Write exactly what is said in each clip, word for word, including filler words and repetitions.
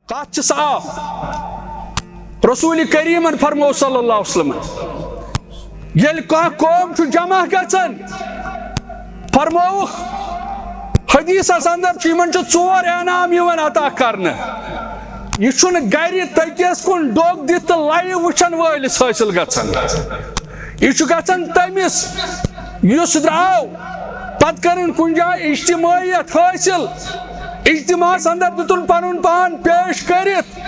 کتھ چھِ صاف۔ رسول کریمن فرموو صلی اللہ علیہ وسلم، ییٚلہِ کانٛہہ قوم چھُ جمع گژھان، فرمووُکھ، حدیثس اندر چھُ، یِمن چھُ ژور انعام یِوان عطا کرنہٕ۔ یہِ چھُنہٕ گرِ تٔکِس کُن ڈوٚگ دِتھ تہٕ لایِو وٕچھن وٲلِس حٲصِل گژھان۔ یہِ چھُ گژھان تٔمِس یُس درٛاو، پتہٕ کٔرٕن کُنہِ جایہِ اجتماعیت حٲصِل، اجتماعس اندر دیُتُن پنُن پان پیش کٔرِتھ۔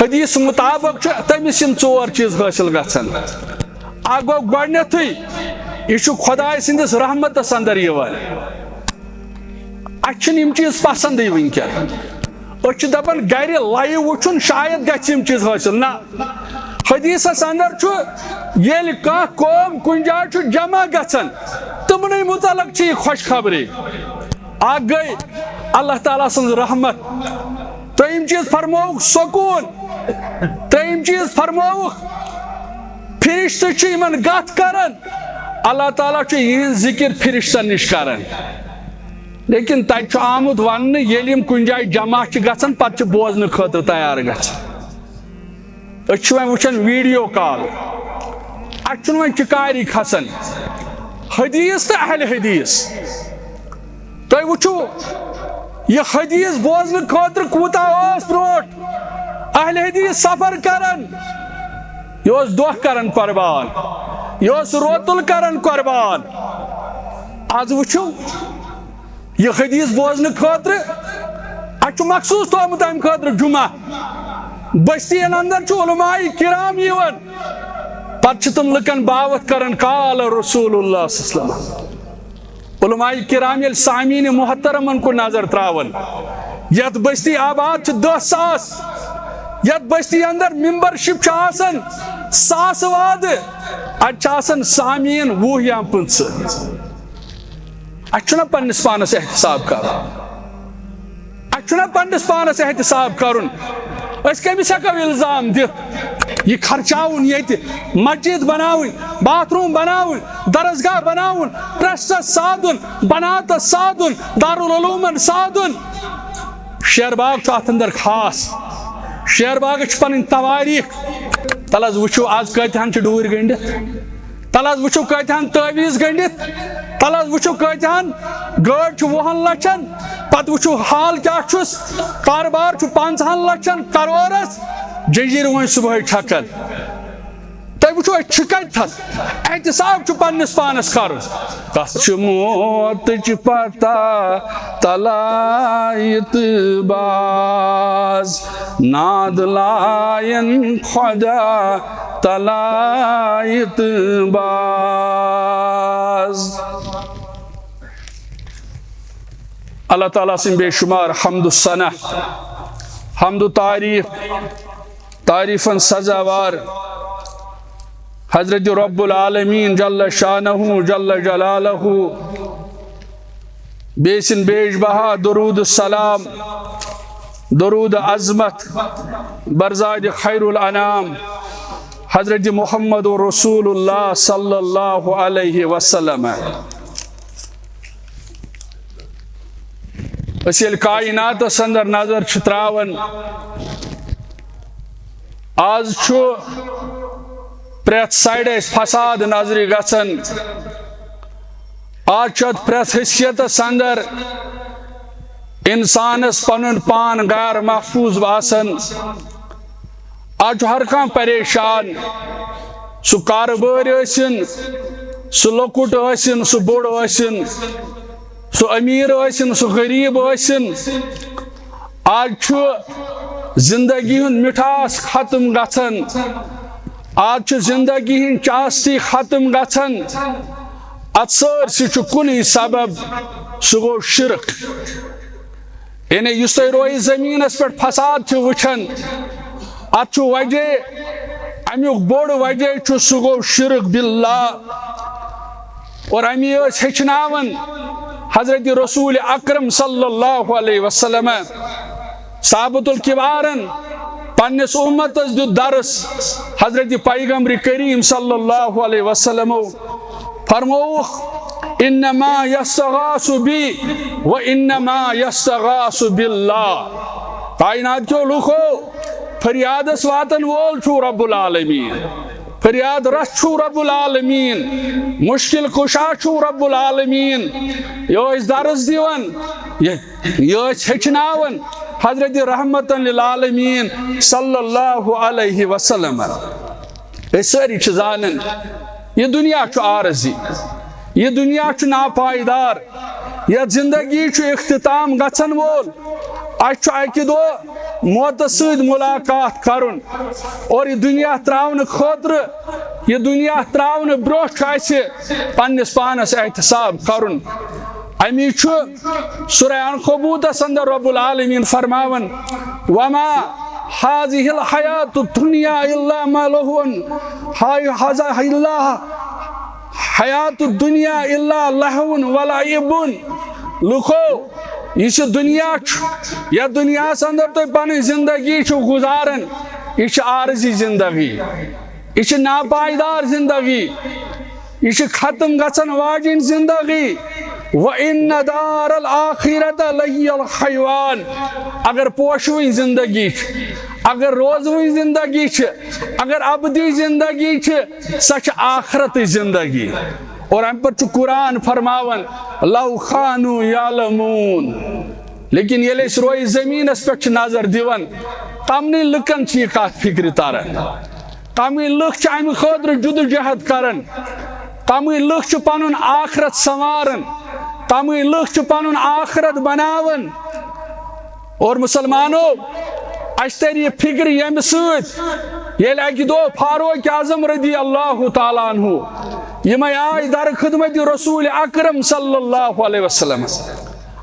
حدیث مطابق چھُ تٔمِس یِم ژور چیٖز حٲصِل گژھان۔ اکھ گوٚو گۄڈٕنیتھٕے، یہِ چھُ خۄداے سٕنٛدِس رحمتس اندر یِوان۔ اَسہِ چھِنہٕ یِم چیٖز پسندٕے وٕنکیٚن۔ أسۍ چھِ دَپان گرِ لایِو وٕچھُن، شاید گژھِ یِم چیٖز حٲصِل۔ نہ، حدیثس اندر چھُ، ییٚلہِ کانٛہہ قوم کُنہِ جایہِ چھُ جمع گژھان، تِمنٕے مُتعلق چھِ یہِ خۄشخبری۔ اکھ گٔے اللہ تعالیٰ سٕنٛز رحمت، ترٛیٚیِم چیٖز فرمووُکھ سکوٗن، ترٛیٚیِم چیٖز فرمووُکھ فرشتہٕ چھِ یِمن گتھ کران، اللہ تعالیٰ چھُ یِہنٛز ذِکِر فرشتن نِش کران۔ لیکن تتہِ چھُ آمُت وننہٕ، ییٚلہِ یِم کُنہِ جایہِ جمع چھِ گژھان، پتہٕ چھِ بوزنہٕ خٲطرٕ تیار گژھان۔ أسۍ چھِ وۄنۍ وٕچھان ویڈیو کال، اَسہِ چھُنہٕ وۄنۍ چِکاری کھسان۔ حدیث تہٕ اہل حدیث، تُہۍ وٕچھِو، یہِ حدیث بوزنہٕ خٲطرٕ کوٗتاہ اوس برونٛٹھ اہل حدیث سفر کران؟ یہِ اوس دۄہ کران قربان، یہِ اوس روتُل کران قربان۔ از وٕچھِو، یہِ حدیث بوزنہٕ خٲطرٕ، اَسہِ چھُ مخصوٗص تھوٚومُت اَمہِ خٲطرٕ جمعہ۔ بستین اندر چھُ علماء کرام یِوان، پتہٕ چھِ تِم لُکن باوتھ کران، قال رسول اللہ صلی اللہ علیہ وسلم۔ علماء کرام ییٚلہِ سامعین محترمن کُن نظر تراون، یتھ بستی آباد چھِ دہ ساس، یتھ بستی اندر ممبرشپ چھِ آسان ساسہٕ وادٕ، اتہِ چھِ آسان سامعین وُہ یا پٕنٛژٕہ۔ اَسہِ چھُنہ پننِس پانس احتساب کرُن؟ اَسہِ چھُنہ پننِس پانس احتساب کرُن؟ أسۍ کٔمِس ہٮ۪کو الزام دِتھ؟ یہِ خرچاوُن ییٚتہِ، مسجد بناوٕنۍ، باتھ روم بناوٕنۍ، درسگاہ بناوُن، ٹرسٹس سادُن، بناتس سادُن، دارالعلومن سادُن۔ شیر باغ چھُ اتھ اندر خاص۔ شیر باغس چھِ پنٕنۍ تواریٖخ۔ تلہٕ حظ وٕچھِو، از کۭتہن چھِ ڈوٗرۍ گٔنڈِتھ۔ تلہٕ حظ وٕچھِو کۭتہن تعویٖذ گٔنڈِتھ، تلہٕ حظ وٕچھِو کۭتہن گٲڑۍ چھِ وُہن لچھن، پتہٕ وٕچھِو حال کیٛاہ چھُس، کاربار چھُ پنٛژاہن لچھن کرورس، جٔجیٖر وۄنۍ صُبحٲے چھکن۔ تُہۍ وٕچھِو أسۍ چھِ کتہِ تھس، احتساب چھُ پننِس پانس کرُن۔ کس چھِ موتٕچ پتہ تلایت باز، ناد لاین خدا تلایت باز۔ اللہ تعالیٰ سٕنٛدۍ بے شمار حمد و ثنا، حمد و تعریف، تعریفن سزاوار حضرت رب العالمین جل شانہ جل جلالہ، بیٚیہِ سٕنٛدۍ بیش بہا درود السلام، درود عظمت برزاد خیر الانام حضرت محمد رسول اللہ صلی اللہ علیہ وسلم۔ أسۍ ییٚلہِ کائناتس اندر نظر چھِ تراوان، آز چھُ پرٛٮ۪تھ سایڈٕ اَسہِ فساد نظرِ گژھان۔ آز چھُ اَتھ پرٛٮ۪تھ حیثیتس اندر انسانس پنُن پان غیر محفوظ باسان۔ آز چھُ ہر کانٛہہ پریشان، سُہ کارٕبٲرۍ ٲسِن، سُہ لۄکُٹ ٲسِن، سُہ بوٚڑ ٲسِن، سُہ أمیٖر ٲسِن، سُہ غریٖب ٲسِن۔ آز چھُ زندگی ہُنٛد مِٹھاس ختم گژھان، آز چھُ زندگی ہٕنٛز چاستی ختم گژھان۔ اتھ سٲرسٕے چھُ کُنُے سبب، سُہ گوٚو شرک۔ یعنی یُس تُہۍ رویہِ زٔمیٖنَس پٮ۪ٹھ فساد چھِ وٕچھان، اَتھ چھُ وجہ، اَمیُک بوٚڑ وجہ چھُ، سُہ گوٚو شرک باللہ۔ اور اَمی ٲسۍ ہیٚچھناوان حضرت رسول اکرم صلی اللہ علیہ وسلم۔ صحابۃ الکبارن پننِس اُمتس دیُت درس حضرت پیغمبر کریم صلی اللہ علیہ وسلمو۔ فرمووُکھ، "انما یستغاث بی و انما یستغاث باللہ۔" کائنات کیو لوکو، فریادس واتن وول چھُو رب العالمین، فریاد رس چھُو رب العالمین، مشکل کشا چھُو رب العالمین۔ یہِ ٲسۍ درس دِوان، یہِ یہِ ٲسۍ ہیٚچھناوان حضرت رحمتن للعالمین صلی اللہ علیہ وسلم۔ أسۍ سٲری چھِ زانان، یہِ دُنیا چھُ عارضی، یہِ دُنیا چھُ ناپائیدار، یَتھ زندگی چھُ اختتام گژھن وول۔ اَسہِ چھُ اَکہِ دۄہ موتس سۭتۍ ملاقات کرُن، اور یہِ دُنیا ترٛاونہٕ خٲطرٕ، یہِ دُنیا ترٛاونہٕ برٛونٛہہ چھُ اَسہِ پننِس پانس احتساب کرُن۔ امی چھُ سورہ عنکبوتس اندر رب العالمین فرماوان، "وما هذه الحیات الدنیا الا ملہون، ہاے حضا اللہ، حیات الدنیا الا لہون ولعب۔" لوکو، یُس یہِ دُنیا چھُ، یَتھ دُنیاہَس اندر تُہۍ پنٕنۍ زندگی چھِو گُزاران، یہِ چھِ عارضی زندگی، یہِ چھِ ناپائیدار زندگی، یہِ چھِ ختم گژھن واجِنۍ زندگی۔ وَإِنَّ دَارَ الْآخِرَةَ لَهِيَ الْحَيَوَانُ۔ اگر پوشوٕنۍ زندگی چھِ، اگر روزوٕنۍ زندگی چھِ، اگر ابدی زندگی چھِ، سۄ چھِ آخرتٕچ زندگی۔ اور امہِ پتہٕ چھُ قرآن فرماوان، "لو کانوا یعلمون۔" لیکن ییٚلہِ أسۍ رویہِ زٔمیٖنَس پٮ۪ٹھ چھِ نظر دِوان، کمنٕے لُکن چھِ یہِ کتھ فکرِ تران۔ کمٕے لُکھ چھِ امہِ خٲطرٕ جدوجہد کران، کمٕے لُکھ چھِ پنُن آخرت سنواران، کمٕے لُکھ چھِ پنُن آخرت بناوان۔ اور مسلمانو، اسہِ ترِ یہِ فکرِ ییٚمہِ سۭتۍ، ییٚلہِ اکہِ دۄہ فاروق اعظم رضی اللہ تعالیٰ عنہ یِمے آے در خدمت رسول اکرم صلی اللہ علیہ وسلم۔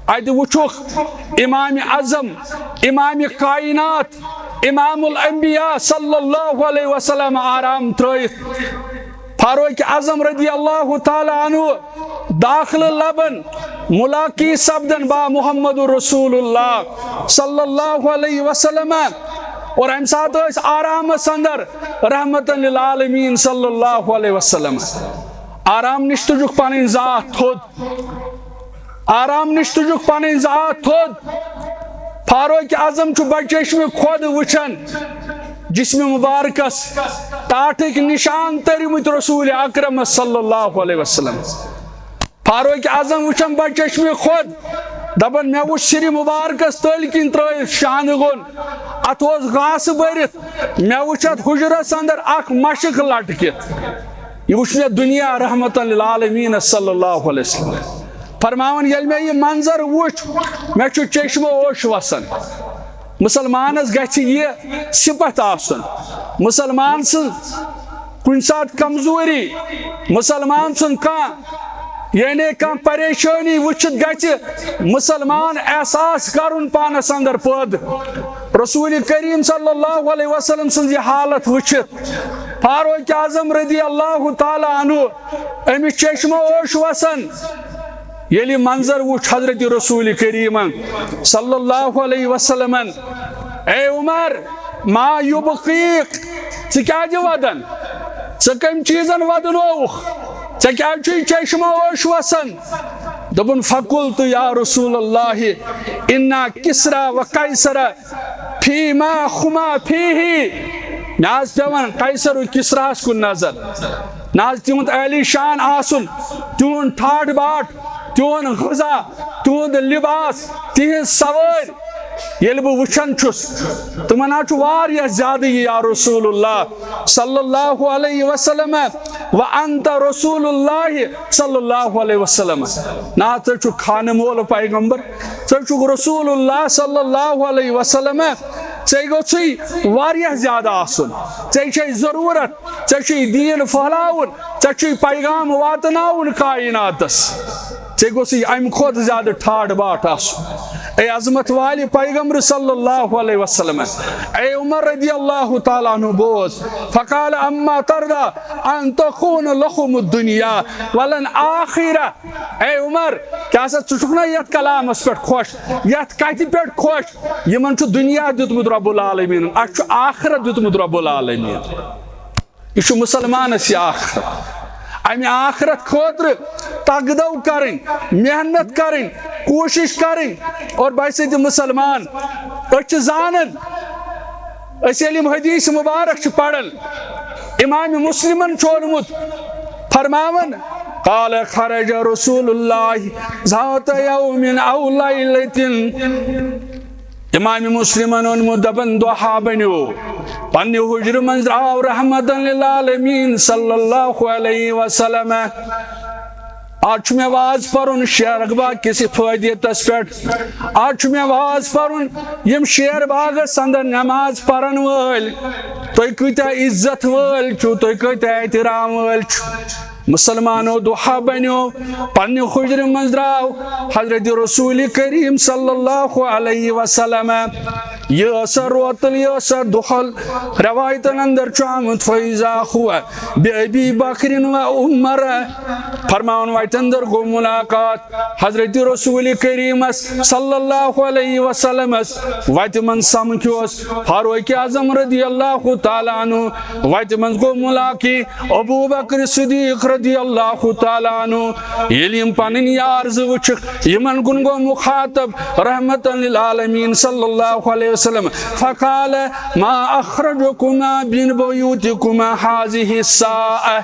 اتہِ وٕچھُکھ امام اعظم، امام کائنات، امام الانبیاء صلی اللہ علیہ وسلم آرام ترٲیِتھ۔ فاروق اعظم رضی اللہ تعالیٰ عنہ داخلہٕ لبن، ملاقی سپدن با محمد رسول اللہ صلی اللہ علیہ وسلم۔ اور امہِ ساتہٕ ٲسۍ آرامس اندر رحمتن للعالمین صلی اللہ علیہ وسلم۔ آرام نِش تُجُکھ پنٕنۍ ذات تھوٚد، آرام نِش تُجُکھ پنٕنۍ ذات تھوٚد۔ فاروق اعظم چھُ بچشمہِ خۄد وٕچھان جسمِ مبارکس ٹاٹھٕکۍ نشان تٔرمٕتۍ رسول اکرمس صلی اللہ علیہ وسلم۔ فاروق اعظم وٕچھان بچشمہِ خۄد، دپان، "مےٚ وٕچھ سِرِ مبارکس تٔلۍ کِنۍ ترٲیِتھ شانہٕ گوٚن، اتھ اوس گاسہٕ بٔرِتھ، مےٚ وٕچھ اتھ حجرس اندر اکھ مشک لٹکِتھ۔" یہِ وٕچھ مےٚ دُنیا رحمتن للعالمین صلی اللہ علیہ وسلم۔ فرماوان، ییٚلہِ مےٚ یہِ منظر وٕچھ، مےٚ چھُ چشمہٕ اوش وسان۔ مسلمانس گژھِ یہِ صفت آسُن۔ مسلمان سٕنٛز کُنہِ ساتہٕ کمزوری، مسلمان سٕنٛز کانٛہہ، یعنی کانٛہہ پریشٲنی وٕچھِتھ گژھِ مسلمان احساس کرُن پانس اندر پٲدٕ۔ رسول کریم صلی اللہ علیہ وسلم سٕنٛز یہِ حالت وٕچھِتھ، فاروق اعظم رضی اللہ تعالیٰ عنہ، أمِس چشمہٕ اوش وسان۔ ییٚلہِ یہِ منظر وُچھ حضرت رسول کریمن صلی اللہ علیہ وسلمن، "اے عمر، ما یبقیک، ژٕ کیازِ ودان؟ ژٕ کٔمۍ چیٖزن ودنووُکھ؟ ژےٚ کیازِ چھُے چشمہٕ اوش وسان؟" دوٚپُن، "فقلت یا رسول اللہ، انا کسری و قیصر فیما ہما فیہ۔" مےٚ حظ پٮ۪وان قیصر و کسراہس کُن نظر۔ نہ حظ، تِہُنٛد عالی شان آسُن، تِہُنٛد ٹھاٹھ باٹھ، تِہُنٛد غذا، تِہُنٛد لباس، تِہنٛز سوٲرۍ ییٚلہِ بہٕ وٕچھان چھُس، تِمن حظ چھُ واریاہ زیادٕ یہِ، یا رسول اللہ صلی اللہ علیہ وسلم، و انت رسول اللہ صلی اللہ علیہ وسلم۔ نہ حظ، ژٕ چھُکھ خانہٕ مول پیغمبر، ژٕ چھُکھ رسول اللہ صلی اللہ علیہ وسلم، ژےٚ گوٚژھُے واریاہ زیادٕ آسُن، ژےٚ چھے ضروٗرت، ژےٚ چھُے دیٖن پھٔہلاوُن، ژےٚ چھُے پیغام واتناوُن کائناتس، ژےٚ گوٚژھُے امہِ کھۄتہٕ زیادٕ ٹھاٹھ باٹھ آسُن۔ اے عظمت والہِ پیغمبر صلی اللہ علیہ وسلم، اے عمر رضی اللہ تعالیٰ عنہ بوز، فقال اما ترضى ان تكون لهم الدنيا ولنا آخرة۔ اے عمر، کیٛاہ سا ژٕ چھُکھ نا یتھ کلامس پٮ۪ٹھ خۄش، یتھ کتھِ پٮ۪ٹھ خۄش؟ یِمن چھُ دُنیا دیُتمُت رب العالمینن، اسہِ چھُ آخرت دیُتمُت رب العالمین۔ یہِ چھُ مسلمانس یہِ آخرت۔ امہِ آخرت خٲطرٕ تگدو کرٕنۍ، محنت کرٕنۍ، کوٗشش کرٕنۍ۔ اور بحیثیت مسلمان، أسۍ چھِ زانان، أسۍ ییٚلہِ یِم حدیث مبارک چھِ پران، امام مسلمن چھُ اوٚنمُت فرماوان، قال خرج رسول اللہ ذات یوم او لیلۃ۔ امام مسلمن اوٚنمُت، دپان، دۄہا بنیو، پننہِ حجرٕ منٛز درٛاو رحمتن للعالمین صلی اللہ علیہ وسلم۔ آز چھُ مےٚ واز پرُن شیر باغ کِس فٲیدیتس پٮ۪ٹھ۔ آز چھُ مےٚ واز پرُن یِم شیر باغس اندر نماز پرن وٲلۍ، تُہۍ کۭتیاہ عزت وٲلۍ چھِو، تُہۍ کۭتیاہ احترام وٲلۍ چھِو۔ مسلمانو، دۄہا بنیو، پننہِ حجرٕ منٛز درٛاو حضرت رسول کریم صلی اللہ علیہ وسلم۔ یہِ ٲس سۄ روتل، یہِ ٲس سۄ دۄہل۔ روایتن اندر چھُ آمُت، فیضا ہوا بی ابی بکر و عمر۔ فرماوان وتہِ اندر گوٚو ملاقات حضرت رسول کریمس صلی اللہ علیہ وسلمس۔ وتہِ منٛز سمکھیوس فاروق اعظم رضی اللہ تعالیٰ عنہ۔ وتہِ منٛز گوٚو ملاقات ابو بکر صدیق رضی اللہ تعالیٰ عنہ۔ ییٚلہِ یِم پنٕنۍ یار زٕ وٕچھکھ، یِمن کُن گوٚو مخاطب رحمتن للعالمین صلی اللہ علیہ وسلم۔ فقال، ما اخرجکما من بیوتکما هذه الساعة۔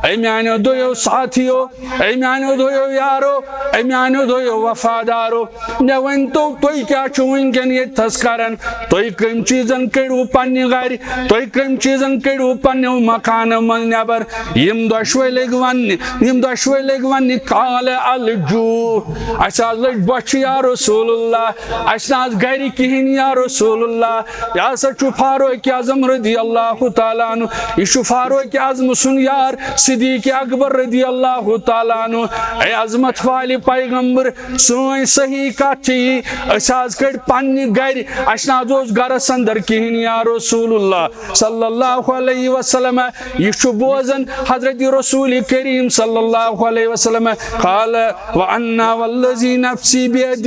اے میانیو دویو ساتھیو، اے میانیو دویو یارو، اے میانیو دویو وفادارو، مےٚ ؤنۍ تو، تُہۍ کیٛاہ چھِو وٕنکٮ۪ن ییٚتہِ تھَس کران؟ تُہۍ کٔمۍ چیٖزن کٔڑِو پننہِ گرِ؟ تُہۍ کٔمۍ چیٖزن کٔڑِو پننیو مکانو منٛز نٮ۪بر؟ یِم دۄشوے لٔگۍ وننہِ، یِم دۄشوے لٔگۍ وننہِ، قال الجوع۔ اَسہِ حظ لٔج بۄچھِ یا رسول اللہ، اَسہِ نہ حظ گرِ کِہیٖنۍ یا رسول اللہ۔ یہِ ہسا چھُ فاروق اعظم رضی اللہ تعالیٰ عنہ، یہِ چھُ فاروق اعظم سُنٛد یار، صدیق اکبر رضی اللہ تعالیٰ عنہ۔ اے عظمت والہِ پیغمبر، سٲنۍ صحیح کتھ چھِ یی، أسۍ حظ کٔڑۍ پننہِ گرِ، اسہِ نہ حظ اوس گرس اندر کِہیٖنۍ یا رسول اللہ صلی اللہ علیہ وسلم۔ یہِ چھُ بوزان حضرت رسول کریم صلی اللہ علیہ وسلم۔ قال، وانا والذی نفسی بیدہ۔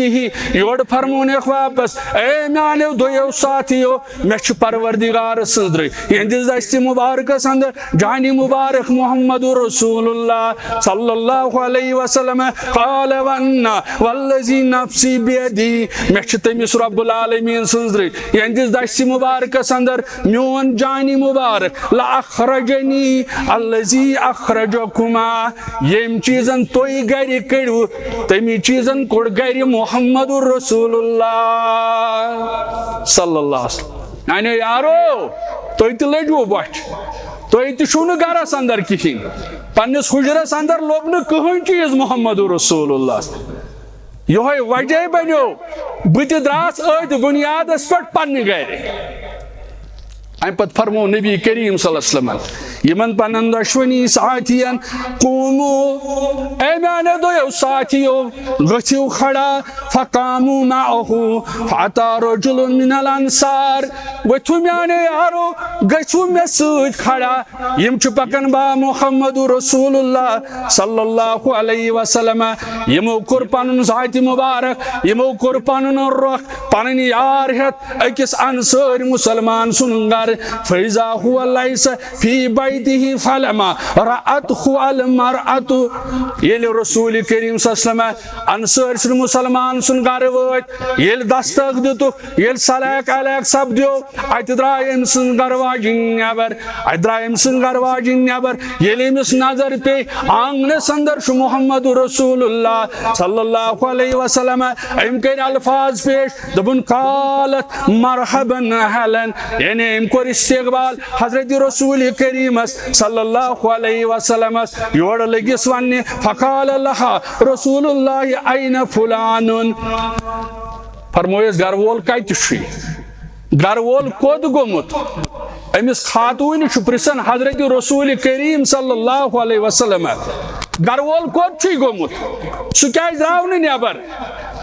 یورٕ فرمونکھ واپس، اے میانیو دویو ساتھیو، مےٚ چھُ پروردگار سٕنٛدرٕے، یِہنٛدِس دستِ مبارکس اندر جانِ مبارک محمد رسول اللہ صلی اللہ علیہ وسلم۔ قال، وانا والذی نفسی بیدی، مےٚ چھُ تٔمِس رب العالمین سٕنٛزرٕے، یِہنٛدِس دستِ مبارکس اندر میون جانِ مبارک، لاخرجنی الذی اخرجکما، ییٚمۍ چیٖزن تُہۍ گرِ کٔڑِو، تٔمی چیٖزن کوٚڑ گرِ محمد رسول اللہ صلی اللہ علیہ وسلم۔ میانیو یارو، تُہۍ تہِ لٔجوٕ بۄچھِ، تُہۍ تہِ چھِو نہٕ گرس اندر کِہیٖنۍ، پننِس حُجرس اندر لوٚب نہٕ کٕہٕنۍ چیٖز محمد رسول اللہ۔ یِہوٚے وجہ بنیو، بہٕ تہِ درٛاس أتھۍ بُنیادس پٮ۪ٹھ پننہِ گرِ۔ امہِ پتہٕ فرموو نبی کریم صلی اللہ علیہ وسلمن یِمن پننٮ۪ن دۄشوٕنی ساتھین، قومو، اے میانیو دویو ساتھیو، گٔژھِو کھڑا۔ فقاموا معه، فأتى رجل من الأنصار۔ ؤتھِو میانیو یارو، گٔژھِو مےٚ سۭتۍ کھڑا۔ یِم چھِ پکان با محمد رسول اللہ صلی اللہ علیہ وسلم۔ یِمو کوٚر پنُن ذاتِ مبارک، یِمو کوٚر پنُن رۄخ، پنٕنۍ یار ہٮ۪تھ أکِس انصٲرۍ مسلمان سُنٛد گرٕ۔ فإذا هو ليس في بيته فلما رأته المرأة۔ ییٚلہِ رسول کریم صلی اللہ علیہ وسلم انصٲرۍ سٕنٛدۍ مسلمان سُنٛد گرٕ وٲتۍ، ییٚلہِ دستک دِتُکھ، ییٚلہِ سلیک الیک سپدیو، اتہِ درٛاے أمۍ سٕنٛز گرٕ واجِنۍ نٮ۪بر، اتہِ درٛاے أمۍ سٕنٛز گرٕ واجِنۍ نٮ۪بر۔ ییٚلہِ أمِس نظر پیٚیہِ، آنگنس اندر چھُ محمد رسول اللہ صلی اللہ علیہ وسلم۔ أمۍ کٔرۍ الفاظ پیش، دوٚپُن، قالت مرحبا اہلا، یعنی أمۍ کوٚر استقبال حضرت رسول کریمس صلی اللہ علیہ وسلمس۔ یورٕ لٔگِس وننہِ، فقال لها رسول اللہ، این فلان؟ فرمویس، گرٕ وول کتہِ چھُے؟ گرٕ وول کوٚت گوٚمُت؟ أمِس خاتوٗنہِ چھُ پرژھان حضرت رسول کریم صلی اللہ علیہ وسلم، گرٕ وول کوٚت چھُے گوٚمُت؟ سُہ کیازِ درٛاو نہٕ نٮ۪بر؟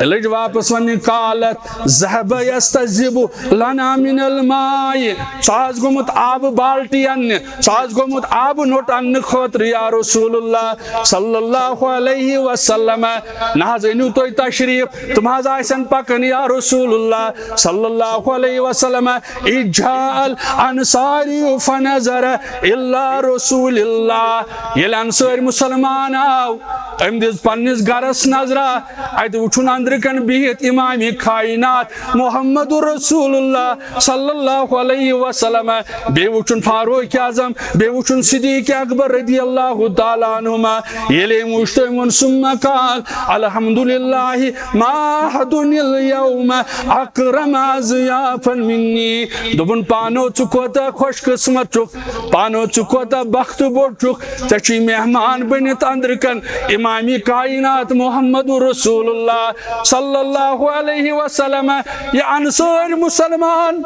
لٔج واپس وننہِ، قالت ذهب يستذب لنا من الماء، سُہ آز گوٚمُت آبہٕ بالٹی اننہِ، سُہ آز گوٚمُت آبہٕ نوٚٹ اننہٕ خٲطرٕ، یا رسول اللہ صلی اللہ علیہ وسلم۔ نہ حظ أنِو تُہۍ تشریف، تِم حظ آسن پکان، یا رسول اللہ صلی اللہ علیہ وسلم۔ إذ جاء الأنصاري فنظر إلى رسول الله، ییٚلہِ انصٲرۍ مسلمان آو، أمۍ دِژ پننِس گرس نظرا، اتہِ وُچھُن أنٛدرٕ کن بِہِتھ امام کائنات محمد رسول اللہ صلی اللہ علیہ وسلم، بیٚیہِ وُچھُن فاروق اعظم، بیٚیہِ وُچھُن صدیق اکبر رضی اللہ تعالیٰ عنہما۔ ییٚلہِ أمۍ وُچھ تہٕ أمۍ ووٚن، ثم قال الحمد لله ما أحد اليوم أكرم أضيافا مني۔ دوٚپُن، پانو ژٕ کوتاہ خۄش قٕسمت چھُکھ، پانو ژٕ کوتاہ بخت بوٚڑ چھُکھ، ژےٚ چھُے مہمان بٔنِتھ أنٛدرٕ کن امام کائنات محمد رسول اللہ صلی اللہ علیہ وسلم۔ یہِ انصٲرۍ مسلمان،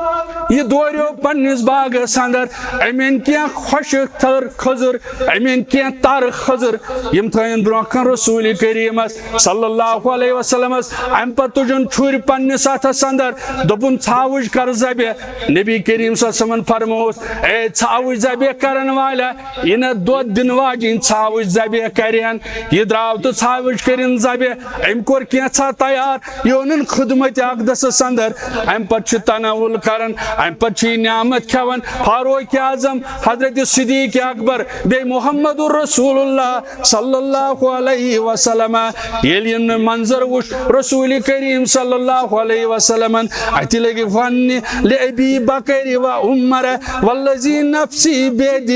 یہِ دوریو پننِس باغس اندر، أمۍ أنۍ کینٛہہ خۄشٕک تھٔر کھٔزٕر، أمۍ أنۍ کینٛہہ تر کھٔزٕر، یِم تھٲیِن برونٛہہ کن رسول کریمس صلی اللہ علیہ وسلمس۔ امہِ پتہٕ تُجُن چھُرۍ پننِس اتھس اندر، دوٚپُن، ژھاوٕج کر ذبح۔ نبی کریم صلی اللہ علیہ وسلمن فرمووُس، اے ژھاوٕج ذبح کرن والیا، یہِ نہ دۄد دِنہٕ واجِنۍ ژھاوٕج ذبح کرن، یہِ درٛاو تہٕ ژھاوٕج کٔرِن ذبح۔ أمۍ کوٚر کینٛژھا تیار، یہِ اوٚنُن خدمت اقدسس اندر۔ امہِ پتہٕ چھُ تناول کران، امہِ پتہٕ چھُ یہِ نعمت کھٮ۪وان۔ فاروق اعظم، حضرت صدیق اکبر، بیٚیہِ محمد رسول اللہ صلی اللہ علیہ وسلم۔ ییٚلہِ یہِ منظر وُچھ رسول کریم صلی اللہ علیہ وسلمن، اتہِ لٔگۍ وننہِ، لأبی بکر و عمر والذی نفسی بیدہ۔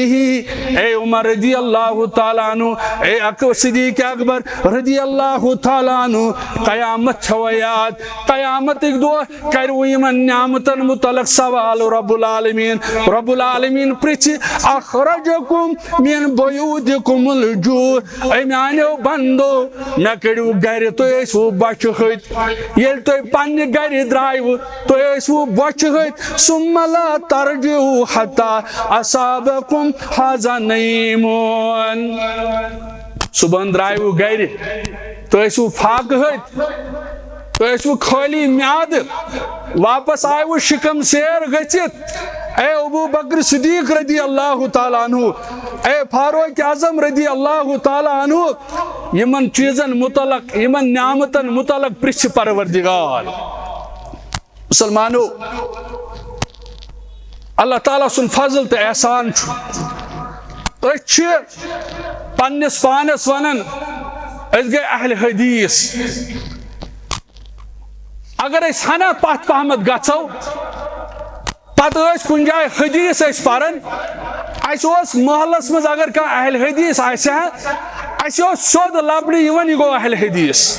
اے عمر رضی اللہ تعالیٰ عنہ، اے اک-، صدیق اکبر رضی اللہ تعالیٰ عنہ، قیامت چھوا یاد؟ قیامتٕکۍ دۄہ کرِوٕ یِمن نعمتن متعلق سوال رب العالمین۔ رب العالمین پرژھِ، اخرجکم من بیوتکم الجوع، اے میانیو بندو، مےٚ کٔڑِو گرِ، تُہۍ ٲسوٕ بۄچھِ ۂتۍ۔ ییٚلہِ تُہۍ پننہِ گرِ درٛایوٕ، تُہۍ ٲسوٕ بۄچھِ ۂتۍ۔ ثم لا ترجعوا حتى اصابکم هذا نعیم۔ صبحن درٛایوٕ گرِ، تُہۍ ٲسوٕ فاقہٕ ۂتۍ، تُہۍ ٲسوٕ خٲلی میادٕ، واپس آیوٕ شِکم سیر گٔژھِتھ۔ اے ابو بکر صدیق رضی اللہ تعالیٰ عنہ، اے فاروق اعظم رضی اللہ تعالیٰ عنہ، یِمن چیٖزن متعلق، یِمن نعمتن متعلق پرژھِ پروردگار۔ مسلمانو، اللہ تعالیٰ سُنٛد فضل تہٕ احسان چھُ، أسۍ چھِ پننِس پانس ونان، أسۍ گٔے اہل حدیث۔ اگر أسۍ ہنا پتھ پہمتھ گژھو، پتہٕ ٲسۍ کُنہِ جایہِ حدیث ٲسۍ پران، اسہِ اوس محلس منٛز اگر کانٛہہ اہل حدیث آسہِ ہا، اسہِ اوس سیوٚد لبنہٕ یِوان، یہِ گوٚو اہل حدیث۔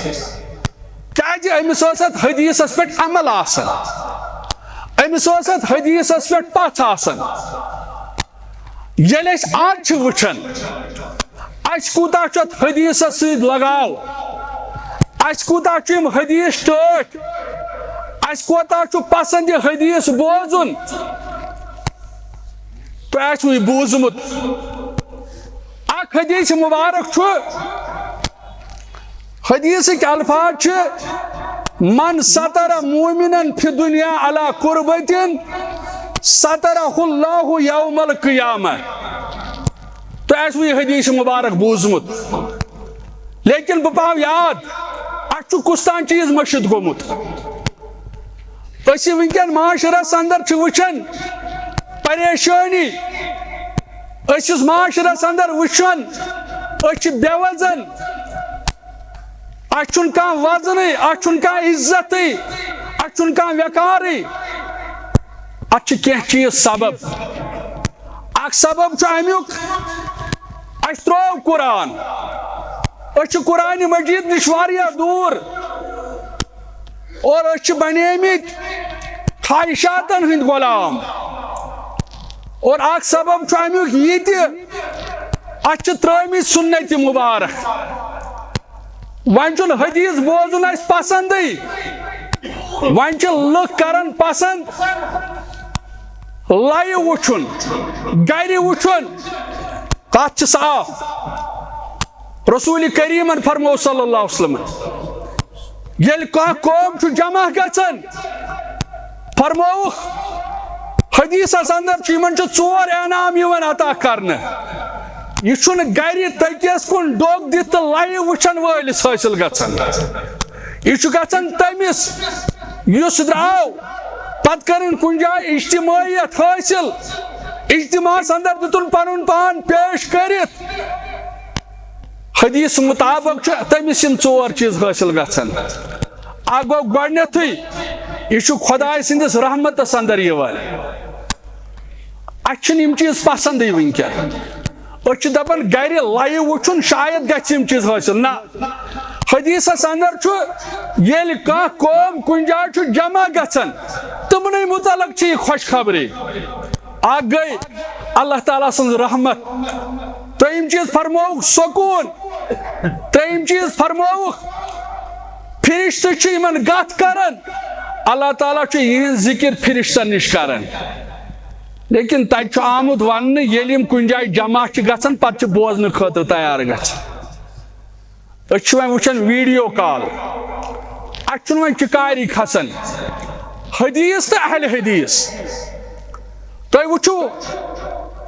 کیازِ؟ أمِس اوس اتھ حدیثس پٮ۪ٹھ عمل آسان، أمِس اوس اتھ حدیثس پٮ۪ٹھ پژھ آسان۔ ییٚلہِ أسۍ آز چھِ وٕچھان، اَسہِ کوٗتاہ چھُ اَتھ حدیٖثَس سۭتۍ لگاو، اَسہِ کوٗتاہ چھُ یِم حدیٖث ٹٲٹھۍ، اَسہِ کوٗتاہ چھُ پسنٛد یہِ حدیٖث بوزُن۔ تۄہہِ آسِوٕ یہِ بوٗزمُت، اکھ حدیٖث مُبارک چھُ، حدیثٕکۍ الفاظ چھِ، "من ستر مومنن فی دنیا علی کربتن سترہ اللہ یوم القیامہ۔" تۄہہِ آسِوٕ یہِ حدیث مبارک بوٗزمُت، لیکن بہٕ پاو یاد، اَسہِ چھُ کُس تام چیٖز مٔشِتھ گوٚمُت۔ أسۍ یہِ وٕنکٮ۪ن معاشرس اندر چھِ وٕچھان، پریشٲنی، أسۍ یُس معاشرس اندر وٕچھان، أسۍ چھِ بے وزن، اَسہِ چھُنہٕ کانٛہہ وزنٕے، اَسہِ چھُنہٕ کانٛہہ عزتٕے، اَسہِ چھُنہٕ کانٛہہ وقارٕے۔ اَتھ چھِ کینٛہہ چیٖز سبب۔ اکھ سبب چھُ اَمیُک، اَسہِ ترٛوو قرآن، أسۍ چھِ قرآنِ مجیٖد نِش واریاہ دوٗر۔ اور أسۍ چھِ بنیمٕتۍ خواہشاتن ہٕنٛدۍ غلام۔ اور اکھ سبب چھُ امیُک یہِ تہِ، اَسہِ چھِ ترٲومٕتۍ سُنت مبارک۔ وۄنۍ چھُنہٕ حدیث بوزُن اَسہِ پسندٕے، وۄنۍ چھِ لُکھ کران پسند live وٕچھُن، گرِ وٕچھُن۔ کتھ چھِ صاف۔ رسول کریمن فرموو صلی اللہ علیہ وسلم، ییٚلہِ کانٛہہ قوم چھُ جمع گژھان، فرمووُکھ، حدیثس اندر چھُ، یِمن چھُ ژور انعام یِوان عطا کرنہٕ۔ یہِ چھُنہٕ گرِ تٔکِس کُن ڈوٚگ دِتھ تہٕ live وٕچھن وٲلِس حٲصِل گژھان۔ یہِ چھُ گژھان تٔمِس یُس درٛاو، پتہٕ کٔرٕن کُنہِ جایہِ اجتماعیت حٲصِل، اجتماعس اندر دیُتُن پنُن پان پیش کٔرِتھ۔ حدیث مطابق چھُ تٔمِس یِم ژور چیٖز حٲصِل گژھان۔ اکھ گوٚو گۄڈٕنیتھٕے، یہِ چھُ خۄداے سٕنٛدِس رحمتس اندر یِوان۔ اَسہِ چھِنہٕ یِم چیٖز پسندٕے وٕنکیٚن۔ أسۍ چھِ دَپان گرِ live وٕچھُن، شاید گژھِ یِم چیٖز حٲصِل۔ نہ، حدیثس اندر چھُ، ییٚلہِ کانٛہہ قوم کُنہِ جایہِ چھُ جمع گژھان، تِمنٕے متعلق چھِ یہِ خۄشخبری۔ اکھ گٔے اللہ تعالیٰ سٕنٛز رحمت، ترٛیٚیِم چیٖز فرمووُکھ سکوٗن، ترٛیٚیِم چیٖز فرمووُکھ فرشتہٕ چھِ یِمن گتھ کران، اللہ تعالیٰ چھُ یِہنٛز ذِکِر فرشتن نِش کران۔ لیکن تتہِ چھُ آمُت وننہٕ، ییٚلہِ یِم کُنہِ جایہِ جمع چھِ گژھان، پتہٕ چھِ بوزنہٕ خٲطرٕ تیار گژھان۔ أسۍ چھِ وۄنۍ وٕچھان video call، اَسہِ چھُنہٕ وۄنۍ چِکاری کھسان۔ حدیث تہٕ اہل حدیث، تُہۍ وٕچھِو،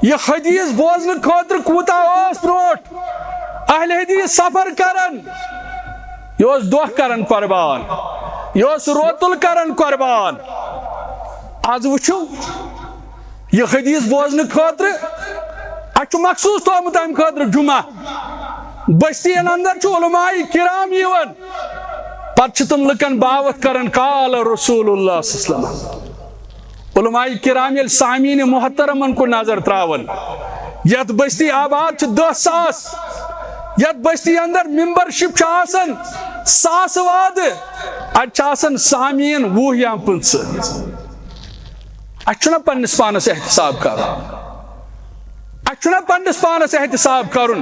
یہِ حدیث بوزنہٕ خٲطرٕ کوٗتاہ اوس برونٛٹھ اہل حدیث سفر کران۔ یہِ اوس دۄہ کران قربان، یہِ اوس روتُل کران قربان۔ از وٕچھِو، یہِ حدیث بوزنہٕ خٲطرٕ، اَسہِ چھُ مخصوٗص تھوٚومُت اَمہِ خٲطرٕ جمعہ۔ بستین اندر چھُ علماء کرام یِوان، پتہٕ چھِ تِم لُکن باوتھ کران، قال رسول اللہ صلی اللہ علیہ وسلم۔ علماء کرام ییٚلہِ سامعین محترمن کُن نظر تراون، یتھ بستی آباد چھِ دہ ساس، یتھ بستی اندر membership چھِ آسان ساسہٕ وادٕ، اتہِ چھِ آسان سامعین وُہ یا پٕنٛژٕہ۔ اَسہِ چھُنہ پننِس پانس احتساب کرُن؟ اَسہِ چھُنہ پننِس پانس احتساب کرُن؟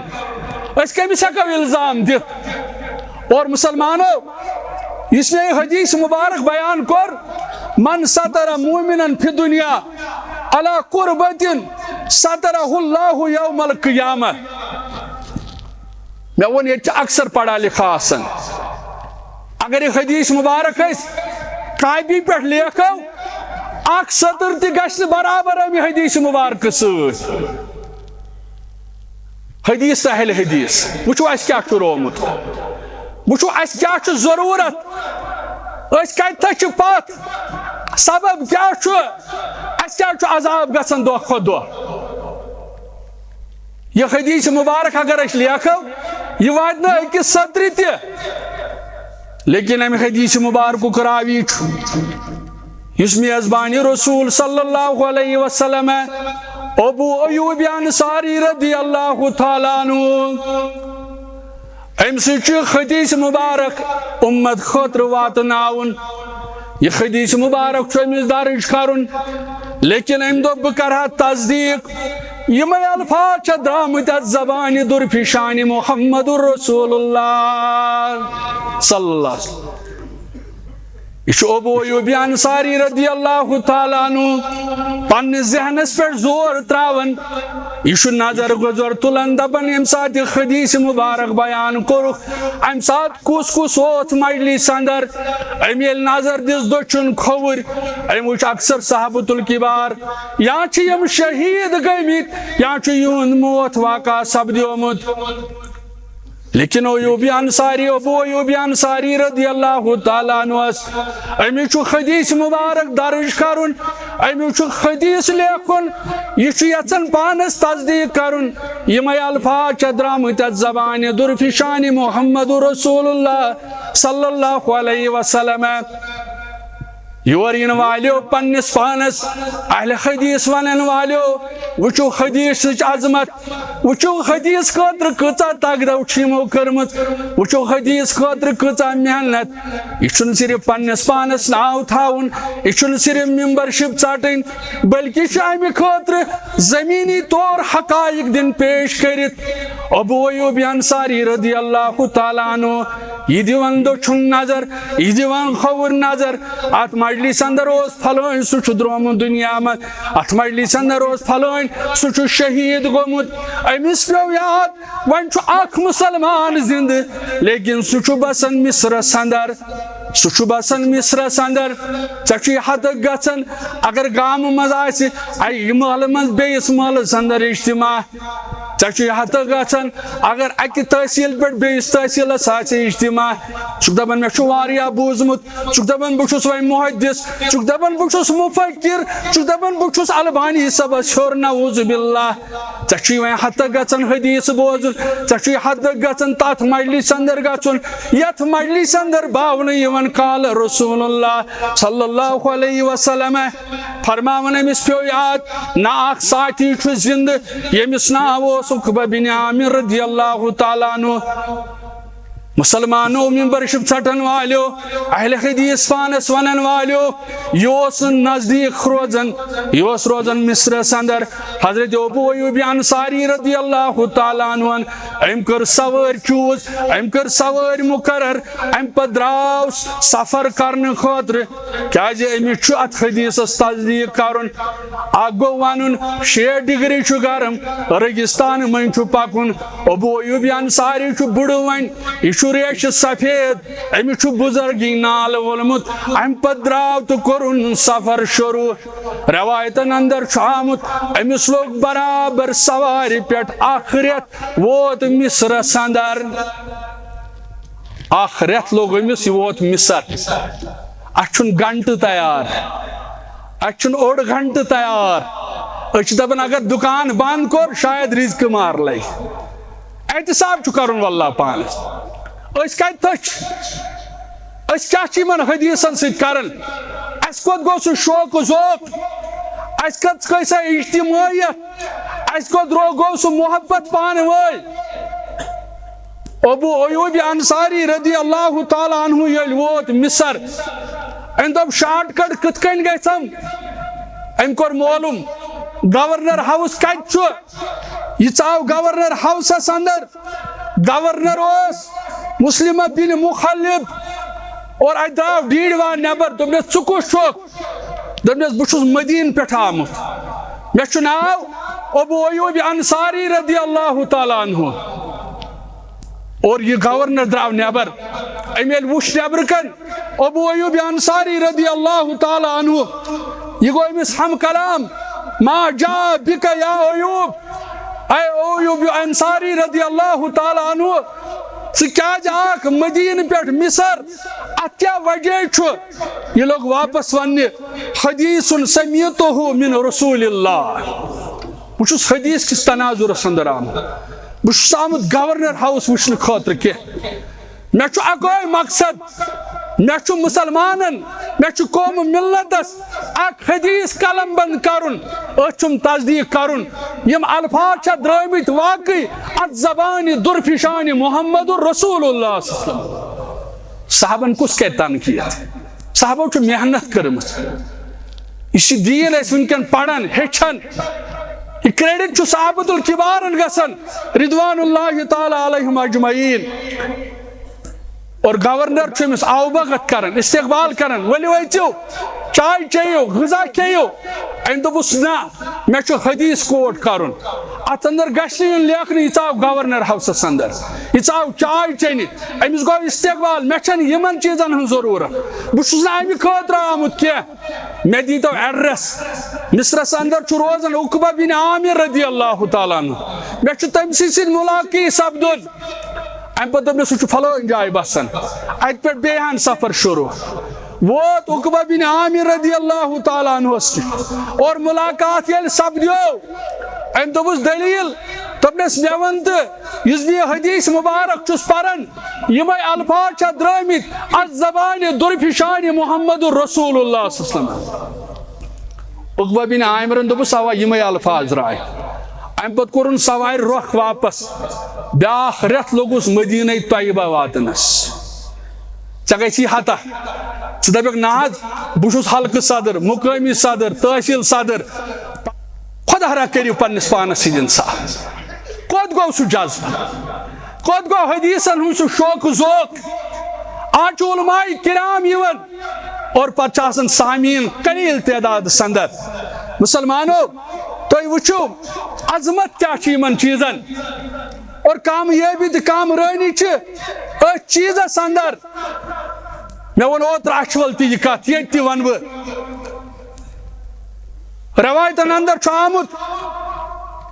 أسۍ کٔمِس ہٮ۪کو الزام دِتھ؟ اور مسلمانو، یُس مےٚ یہِ حدیث مبارک بیان کوٚر، من ستر مومنن فی دنیا علی قربتن سترہ اللہ یوم القیامہ۔ مےٚ ووٚن، ییٚتہِ چھِ اکثر پڑھا لکھا آسان۔ اگر یہِ حدیث مبارک أسۍ کاپی پٮ۪ٹھ لیکھو، اکھ سطر تہِ گژھِ نہٕ برابر اَمہِ حدیث مبارکہٕ سۭتۍ۔ حدیث تہٕ اہل حدیث، وٕچھِو اَسہِ کیٛاہ چھُ روومُت، وٕچھِو اَسہِ کیٛاہ چھُ ضروٗرت، أسۍ کَتہِ تھَس چھِ پَتھ، سبب کیٛاہ چھُ، اَسہِ کیٛاہ چھُ عذاب گژھان دۄہ کھۄتہٕ دۄہ۔ یہِ حدیث مبارک اگر أسۍ لیکھو، یہِ واتہِ نہٕ أکِس سطرِ تہِ۔ لیکن اَمہِ حدیث مبارکُک راوی چھُ، یُس میزبانِ رسول صلی اللہ علیہ وسلم ابو ایوب انصاری رضی اللہ تعالیٰ عنہ، أمۍ سۭتۍ چھُ حدیث مبارک اُمت خٲطرٕ واتناوُن۔ یہِ حدیث مبارک چھُ أمِس درج کرُن، لیکن أمۍ دوٚپ، بہٕ کرٕ ہا تصدیق۔ یِمے الفاظ چھِ درٛامٕتۍ اتھ زبانہِ درفشانہِ محمد رسول اللہ صلی اللہ علیہ وسلم۔ یہِ چھُ ابو ایوب انصاری رضی اللہ تعالیٰ عنہ پننِس ذہنس پٮ۪ٹھ زور تراوان۔ یہِ چھُ نظر گُزر تُلان، دپان، ییٚمہِ ساتہٕ یہِ حدیث مبارک بیان کوٚرُکھ، امہِ ساتہٕ کُس کُس اوس مجلس اندر؟ أمۍ ییٚلہِ نظر دِژ دٔچھُن کھووُر، أمۍ وٕچھ اکثر صحابۃ الکبار، یا چھِ یِم شہید گٔمٕتۍ، یا چھُ یِہُنٛد موت واقع سپدیومُت۔ لیکن ایوب انصاری، ابو ایوب انصاری رضی اللہ تعالیٰ عنہ، أمِس چھُ حدیث مبارک درج کرُن، أمِس چھُ حدیث لیکھُن، یہِ چھُ یژھان پانس تصدیق کرُن۔ یِمے الفاظ چھِ درامٕتۍ اتھ زبانہِ درفشانہِ محمد رسول اللہ صلی اللہ علیہ وسلم۔ یور یِنہٕ والیو پننِس پانس اہل حدیث ونن والیو، وٕچھِو حدیثٕچ عظمت، وٕچھِو حدیث خٲطرٕ کۭژاہ تگدو چھِ یِمو کٔرمٕژ، وٕچھِو حدیث خٲطرٕ کۭژاہ محنت۔ یہِ چھُنہٕ صرف پننِس پانس ناو تھاوُن، یہِ چھُنہٕ صرف membership ژٹٕنۍ، بلکہِ چھُ امہِ خٲطرٕ زمینی طور حقائق دِنۍ پیش کٔرِتھ۔ ابو ایوب انصاری رضی اللہ تعالیٰ عنہ، یہِ دِوان دٔچھُن نظر، یہِ دِوان کھووُر نظر۔ اتھ مجلس اندر اوس فلٲنۍ، سُہ چھُ درٛامُت دُنیا منٛز۔ اتھ مجلس اندر اوس فلٲنۍ، سُہ چھُ شہید گوٚمُت۔ أمِس پیوٚو یاد، وۄنۍ چھُ اکھ مسلمان زندٕ، لیکن سُہ چھُ بسان مصرس اندر۔ سُہ چھُ بسان مصرس اندر۔ ژےٚ چھُے ہتک گژھان، اگر گامہٕ منٛز آسہِ، اَکہِ محلہٕ منٛز بیٚیِس محلس اندر اجتماع، ژےٚ چھُے ہتک گژھان، اگر اکہِ تحصیل پٮ۪ٹھ بیٚیِس تحصیلس آسہِ اجتماع۔ ژٕ چھُکھ دپان، مےٚ چھُ واریاہ بوٗزمُت، ژٕ چھُکھ دپان، بہٕ چھُس وۄنۍ محدث، ژٕ چھُکھ دپان، بہٕ چھُس مفکر، ژٕ چھُکھ دپان، بہٕ چھُس البانی صٲبس ہیوٚر، نعوذ باللہ۔ ژےٚ چھُے وۄنۍ ہتک گژھان حدیث بوزُن، ژےٚ چھُے ہتک گژھان تتھ مجلس اندر گژھُن، یتھ مجلس اندر باونہٕ یِوان قال رسول اللہ صلی اللہ علیہ وسلم۔ فرماوان أمِس پیوٚو یاد، نہ اکھ ساتھی چھُ زندٕ ییٚمِس ناو اوس عقبہ بن عامر رضی اللہ تعالیٰ عنہ۔ مسلمانو، ممبرشپ ژٹن والیو، اہل حدیث پانس ونن والیو، یہِ اوس نہٕ نزدیٖک روزان، یہِ اوس روزان مصرس اندر۔ حضرت ابو ایوب انصاری رضی اللہ تعالیٰ عنہ، أمۍ کٔر سوٲرۍ choose، أمۍ کٔر سوٲرۍ مقرر، أمۍ پتہٕ درٛاو سفر کرنہٕ خٲطرٕ۔ کیازِ أمِس چھُ اتھ حدیثس تصدیٖق کرُن۔ اکھ گوٚو ونُن، شیٹھ ڈگری چھُ گرم، ریگستان منٛز چھُ پکُن۔ ابو ایوب انصاری چھُ بُڈٕ وۄنۍ، یہِ چھُ ریشہِ سفید، أمِس چھُ بُزرگی نال وولمُت۔ امہِ پتہٕ درٛاو تہٕ کوٚرُن سفر شروع۔ روایتن اندر چھُ آمُت، أمِس لوٚگ برابر سوارِ پٮ۪ٹھ اکھ رٮ۪تھ، ووت مصرس اندر۔ اکھ رٮ۪تھ لوٚگ أمِس، یہِ ووت مصر۔ اَسہِ چھُنہٕ گھنٹہٕ تیار، اَسہِ چھُنہٕ اوٚڑ گھنٹہٕ تیار۔ أسۍ چھِ دَپان، اگر دُکان بنٛد کوٚر، شاید رِزقہٕ مار لَگہِ۔ احتساب چھُ کَرُن واللہ پانَس۔ أسۍ کَتہِ تٔچھ؟ أسۍ کیٛاہ چھِ یِمَن حدیثَن سۭتۍ کَران؟ اَسہِ کوٚت گوٚو سُہ شوق و ذوق؟ اَسہِ کَتھ گٔے سۄ اجتماعیت؟ اَسہِ کوٚت رو-، گوٚو سُہ محبت پانہٕ وٲنۍ؟ ابو ایوب انصاری رضی اللہ تعالیٰ عنہ ییٚلہِ ووت مصر، أمۍ دوٚپ، shortcut کِتھ کٔنۍ گژھم؟ أمۍ کوٚر معلوم، گورنر ہاوس کتہِ چھُ؟ یہِ ژاو گورنر ہاوسس اندر۔ گورنر اوس مسلمہ بن مخلب، اور اتہِ درٛاو ڈیٖڈ وان نٮ۪بر، دوٚپنس، ژٕ کُس چھُکھ؟ دوٚپنس، بہٕ چھُس مدینہٕ پٮ۪ٹھ آمُت، مےٚ چھُ ناو ابو ایوب انصاری رضی اللہ تعالیٰ عنہ۔ اور یہِ گورنر درٛاو نٮ۪بر۔ أمۍ ییٚلہِ وُچھ نٮ۪برٕ کَن ابو ایوب انصاری رضی اللہ تعالیٰ عنہ، یہِ گوٚو أمِس ہم کلام، ما جاء بک یا ایوب، اے ایوب انصاری رضی اللہ تعالیٰ عنہ، ژٕ کیٛازِ آکھ مدینہٕ پٮ۪ٹھ مصر؟ اتھ کیٛاہ وجہ چھُ؟ یہِ لوٚگ واپس وننہِ، حدیث سمیعتہ من رسول اللہ۔ بہٕ چھُس حدیث کِس تناظرس اندر آمُت، بہٕ چھُس آمُت گورنر ہاوس وٕچھنہٕ خٲطرٕ کینٛہہ۔ مےٚ چھُ اکوے مقصد، مےٚ چھُ مسلمانن، مےٚ چھُ قوم ملتس اکھ حدیث قلم بند کرُن، أتھۍ چھُم تصدیق کرُن۔ یِم الفاظ چھا درٲمٕتۍ واقعی اتھ زبانہِ درفشانہِ محمد رسول اللہ صلی اللہ علیہ وسلم؟ صحابن کُس کرِ تنقید؟ صحابو چھُ محنت کٔرمٕژ۔ یہِ چھِ دیٖن أسۍ وٕنکٮ۪ن پران، ہیٚچھان۔ یہِ credit چھُ صحابۃ الکبارن گژھان، رضوان اللہ تعالیٰ علیہم اجمعین۔ اور گورنر چھُ أمِس آو بھگت کران، استقبال کران، ؤلِو أژِو، چاے چیٚیِو، غذا کھیٚیِو۔ أمۍ دوٚپُس، نہ، مےٚ چھُ حدیث quote کرُن۔ اتھ اندر گژھِ نہٕ یُن لیکھنہٕ، یہِ ژاو گورنر ہاوسس اندر، یہِ ژاو چاے چیٚنہِ۔ أمِس گوٚو استقبال، مےٚ چھنہٕ یِمن چیٖزن ہٕنٛز ضروٗرت، بہٕ چھُس نہٕ امہِ خٲطرٕ آمُت کینٛہہ۔ مےٚ دیٖتو address۔ مصرس اندر چھُ روزان عقبہ بن عامر رضی اللہ تعالیٰ عنہ۔ مےٚ چھُ تٔمۍ سٕے سۭتۍ ملاقات سپدُن۔ امہِ پتہٕ دوٚپ مےٚ، سُہ چھُ فلٲنۍ جایہِ بسان۔ اتہِ پٮ۪ٹھ بیٚیہِ ہن سفر شروع۔ ووت عقبہ بن عامر رضی اللہ تعالیٰ عنہس نِش اور ملاقات ییٚلہِ سپدیو، أمۍ دوٚپُس، دٔلیٖل؟ دوٚپنس، مےٚ وَن تہٕ، یُس بہٕ یہِ حدیث مبارک چھُس پران، یِمے الفاظ چھا درٲمٕتۍ از زبانہِ درفشانہِ محمد رسول اللہ صلی اللہ علیہ وسلم؟ عقبہ بن عامرن دوٚپُس، اوا، یِمے الفاظ درٛاے۔ امہِ پتہٕ کوٚرُن سوارِ رۄخ واپس۔ بیٛاکھ رٮ۪تھ لوٚگُس مدینہ طیبہ واتنس۔ ژےٚ گژھی ہتا، ژٕ دپکھ، نہ حظ، بہٕ چھُس حلقہٕ صدر، مقٲمی صدر، تحصیل صدر۔ خۄدا را کٔرِو پننِس پانس سۭتۍ انصاف۔ کوٚت گوٚو سُہ جذبہٕ؟ کوٚت گوٚو حدیثن ہُنٛد سُہ شوق ذوق؟ آز چھُ علماء کرام یِوان اور پتہٕ چھِ آسان سامعیٖن قلیل تعدادس اندر۔ مسلمانو، تُہۍ وٕچھِو عظمت کیٛاہ چھِ یِمن چیٖزن اور کامیٲبی تہٕ کامرٲنی چھِ أتھۍ چیٖزس اندر۔ مےٚ ووٚن اوترٕ اچھول تہِ یہِ کتھ، ییٚتہِ تہِ ونہٕ بہٕ۔ رٮ۪وایتن اندر چھُ آمُت،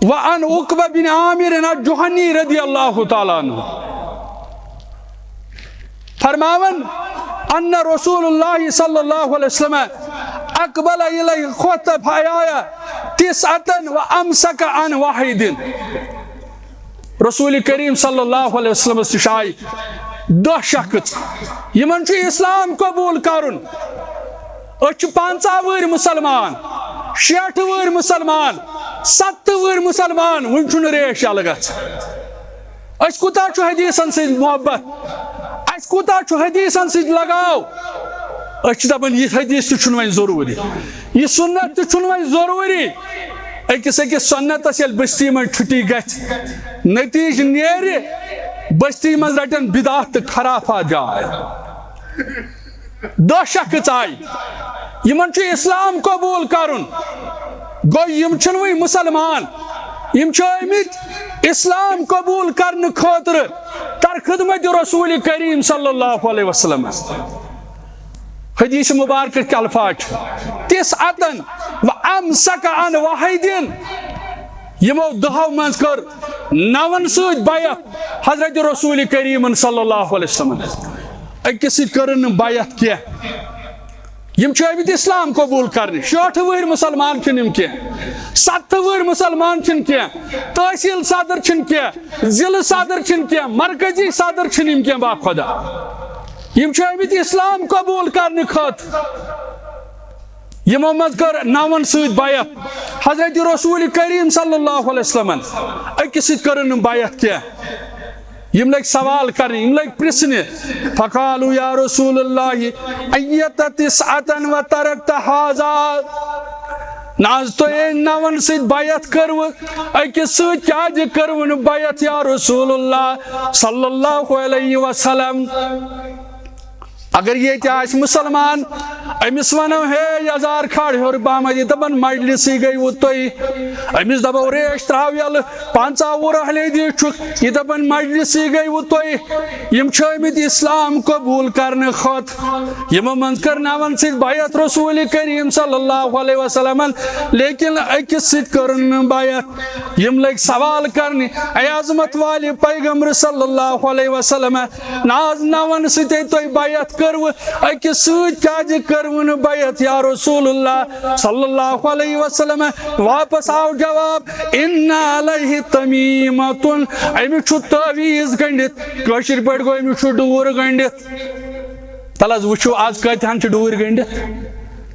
وعن عقبہ بن عامر الجہنی رضی اللہ تعالیٰ عنہ فرماوان، ان رسول اللہ صلی اللہ علیہ وسلم اقبل الیہ خطہ فحیایا تسعة و امسک عن واحد۔ رسول کریم صلی اللہ علیہ وسلمس نِش آیہِ دہ شخص، یِمن چھُ اسلام قبول کرُن۔ أسۍ چھِ پنژاہ وُہٕرۍ مسلمان، شیٹھ وُہٕرۍ مسلمان، ستتھ وُہٕرۍ مسلمان، وُنہِ چھُنہٕ ریش یلہٕ گژھان۔ أسۍ کوٗتاہ چھُ حدیثن سۭتۍ محبت، اَسہِ کوٗتاہ چھُ حدیثن سۭتۍ لگاو۔ أسۍ چھِ دپان، یہِ حدیث تہِ چھُنہٕ وۄنۍ ضروٗری، یہِ سُنت تہِ چھُنہٕ وۄنۍ ضروٗری۔ أکِس أکِس سُنتس ییٚلہِ بستی منٛز چھُٹی گژھِ، نتیجہٕ نیرِ، بستی منٛز رٹن بدعت تہٕ خرافات جاے۔ دہ شخص آیہِ، یِمن چھُ اسلام قبول کرُن۔ گوٚو، یِم چھِنہٕ وۄنۍ مسلمان، یِم چھِ آمٕتۍ اسلام قبول کرنہٕ خٲطرٕ در خدمت رسول کریم صلی اللہ علیہ وسلم۔ حدیث مبارکٕکۍ الفاظ چھِ، تسعة و امسک عن واحد، یِمو دہو منٛز کٔر نون سۭتۍ بیعت حضرت رسول کریمن صلی اللہ علیہ وسلم۔ أکِس سۭتۍ کٔرٕن نہٕ بیعت کینٛہہ۔ یِم چھِ آمٕتۍ اسلام قبول کرنہِ۔ شیٹھ وُہٕرۍ مسلمان چھِنہٕ یِم کینٛہہ، ستتھ وُہٕرۍ مسلمان چھِنہٕ کینٛہہ، تحصیل صدر چھِنہٕ کینٛہہ، ضلعہٕ صدر چھِنہٕ کینٛہہ، مرکزی صدر چھِنہٕ یِم کینٛہہ، باخدا۔ یِم چھِ آمٕتۍ اسلام قبول کرنہٕ خٲطرٕ۔ یِمو منٛز کٔر نون سۭتۍ بیعت حضرت رسول کریم صلی اللہ علیہ وسلمن، أکِس سۭتۍ کٔرٕن نہٕ بیعت کینٛہہ۔ یِم لٔگۍ سوال کرنہِ، یِم لٔگۍ پرژھنہِ، فقالوا یا رسول اللہ، ایت تسعة و ترکت هذا؟ نہ حظ، تۄہہِ نون سۭتۍ بیعت کٔروٕ، أکِس سۭتۍ کیازِ کٔروٕ نہٕ بیعت یا رسول اللہ صلی اللہ علیہ وسلم؟ اگر ییٚتہِ آسہِ مسلمان، أمِس ونو، ہے یزار، کھڑ ہیوٚر پہمتھ، یہِ دپان مجلسٕے گٔیوٕ تُہۍ۔ أمِس دپو، ریش تراو یلہٕ، پنژاہ وُہ رحلے دِ چھُکھ، یہِ دپان مجلسٕے گٔیوٕ تُہۍ۔ یِم چھِ آمٕتۍ اسلام قبول کرنہٕ خٲطرٕ۔ یِمو منٛز کٔر نون سۭتۍ بیعت رسول کریم صلی اللہ علیہ وسلمن، لیکن أکِس سۭتۍ کٔرٕن نہٕ بیعت۔ یِم لٔگۍ سوال کرنہِ، اے عظمت والہِ پیغمبر صلی اللہ علیہ وسلم، نہ حظ، نون سۭتۍ تۄہہِ بیعت کٔروٕ، أکِس سۭتۍ کیازِ کٔروٕ نہٕ بیعت یا رسول اللہ صلی اللہ علیہ وسلم؟ واپس آو جواب، ان علیہ تمیمۃ، أمِس چھُ تعویذ گٔنڈِتھ، کٲشِر پٲٹھۍ گوٚو، أمِس چھُ ڈوٗر گٔنڈِتھ۔ تَلہٕ حظ وٕچھِو، آز کۭتِہَن چھِ ڈوٗرۍ گٔنڈِتھ،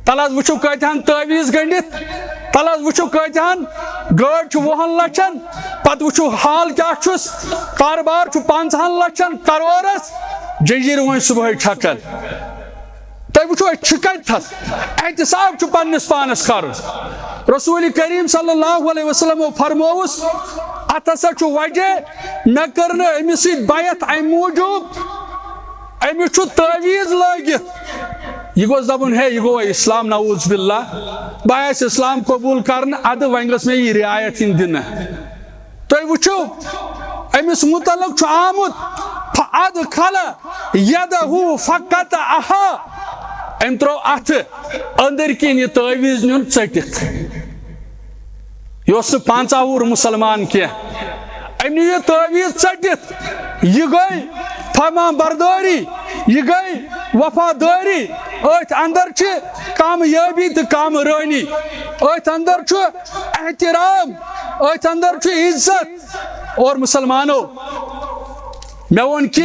تَلہٕ حظ وٕچھِو کۭتِہَن تعویٖذ گٔنڈِتھ، تَلہٕ حظ وٕچھِو کۭتِہَن گٲڑۍ چھِ وُہَن لَچھَن، پَتہٕ وٕچھِو حال کیٛاہ چھُس، کارٕبار چھُ پنٛژاہَن لَچھَن، کَرورَس، جٔجیٖر وۄنۍ صُبحٲے چھَکَن۔ تُہۍ وٕچھِو، أسۍ چھِ کَتہِ تھَس؟ احتساب چھُ پنٛنِس پانَس کَرُن۔ رسول کریم صلی اللہ علیہ وسلمو فرمووُس، اَتھ ہسا چھُ وجہ، مےٚ کٔر نہٕ أمِس سۭتۍ بیعت اَمہِ موٗجوٗب، أمِس چھُ تعویٖذ لٲگِتھ۔ یہِ گوٚژھ دَپُن، ہے، یہِ گوٚو اسلام، نعوذ باللہ۔ بہٕ آیس اسلام قبول کرنہٕ، اَدٕ وۄنۍ گٔژھ مےٚ یہِ رعایت یِنۍ دِنہٕ۔ تُہۍ وٕچھِو، أمِس مُتعلق چھُ آمُت، فَأَدْخَلَ يَدَهُ فَقَطَعَهَا۔ أمۍ ترٛوو اَتھٕ أنٛدٕرۍ کِنۍ یہِ تعویٖذ نیُن ژٔٹِتھ۔ یہِ اوس نہٕ پنٛژاہ وُہُر مُسلمان کینٛہہ۔ أمۍ نیوٗ یہِ تعویٖذ ژٔٹِتھ۔ یہِ گٔے فرمان بردٲری، یہِ گٔے وفادٲری۔ أتھۍ اندر چھِ کامیٲبی تہٕ کامرٲنی۔ أتھۍ اندر چھُ احترام، أتھۍ اندر چھُ عزت۔ اور مسلمانو، مےٚ ووٚن کہِ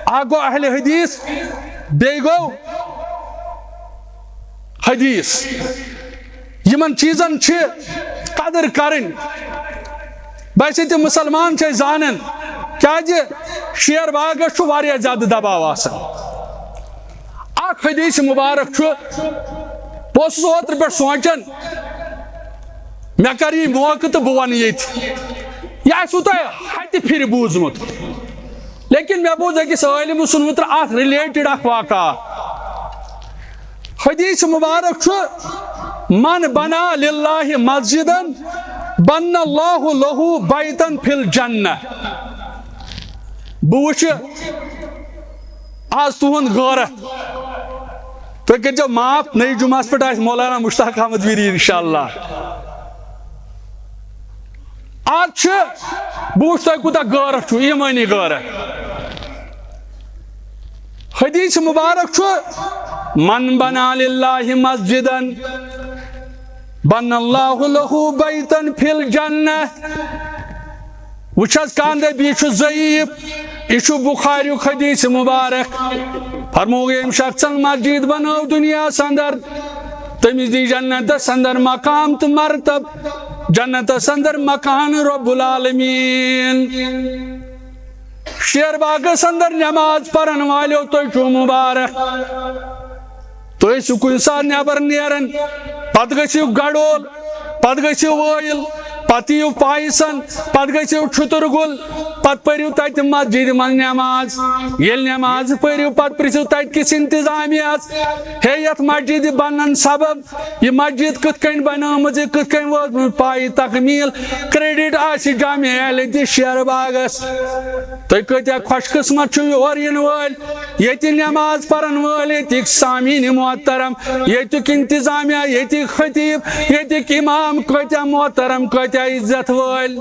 اکھ گوٚو اہل حدیث، بیٚیہِ گوٚو حدیث۔ یِمن چیٖزن چھِ قدٕر کرٕنۍ۔ بس ییٚتہِ مسلمان چھِ أسۍ زانان، کیازِ شیر باغس چھُ واریاہ زیادٕ دباو آسان۔ اکھ حدیث مبارک چھُ، بہٕ اوسُس اوترٕ پٮ۪ٹھ سونٛچان، مےٚ کر یہِ موقعہٕ تہٕ بہٕ وَنہٕ ییٚتہِ۔ یہِ آسِوٕ تۄہہِ ہتہِ پھِرِ بوٗزمُت، لیکن مےٚ بوٗز أکِس عٲلمہٕ سُنٛد اوترٕ اَتھ related اکھ واقعہ۔ حدیث مبارک چھُ، من بنا للہ مسجدا بنى الله له بيتا في الجنة۔ بہٕ وٕچھٕ آز تُہُنٛد غٲرت، تُہۍ کٔرۍزیو معاف، نٔیِس جُمعس پٮ۪ٹھ آسہِ مولانا مشتاق احمد ویری، انشاءاللہ۔ آز چھِ، بہٕ وٕچھ تۄہہِ کوٗتاہ غٲرت چھُو، ایٖمٲنی غٲرت۔ حدیث مبارک چھُ، "من بنا للہ مسجدن بنى الله له بيتا في الجنة۔" وٕچھ حظ، کانٛہہ دَپہِ، یہِ چھُ ضعیٖف، یہِ چھُ بخاریُک حدیث مبارک۔ فرموو، ییٚمہِ شخصن مسجد بنٲو دُنیاہس اندر، تٔمِس دی جنتس اندر مقام تہٕ مرتب، جنتس اندر مکان رب العالمین۔ شیر باغس اندر نماز پرن والٮ۪و، تُہۍ چھِو مبارک۔ تُہۍ ٲسِو کُنہِ ساتہٕ نٮ۪بر نیران، پتہٕ گٔژھِو گڈول، پتہٕ گٔژھِو وٲیِل، پتہٕ یِیِو پایسن، پتہٕ گٔژھِو چھُتُر گُل، پتہٕ پٔرِو تتہِ مسجدِ منٛز نٮ۪ماز۔ ییٚلہِ نٮ۪ماز پٔرِو، پتہٕ پرژھِو تتہِ کِس انتظامیہس، "ہے، یتھ مسجدِ بننہٕ سبب، یہِ مسجد کِتھ کٔنۍ بنٲومٕژ، یہِ کِتھ کٔنۍ وٲژمٕژ پایہِ تکمیل، credit آسہِ جامع اہل حدیث شیر باغس؟ تُہۍ کۭتیاہ خۄش قسمت چھِو یور یِنہٕ وٲلۍ، ییٚتہِ نٮ۪ماز پرن وٲلۍ، ییٚتِکۍ سامعین محترم، ییٚتیُک انتظامیہ، ییٚتِکۍ خطیب، ییٚتِکۍ امام کۭتیاہ محترم، کۭتیاہ عزت وٲلۍ۔"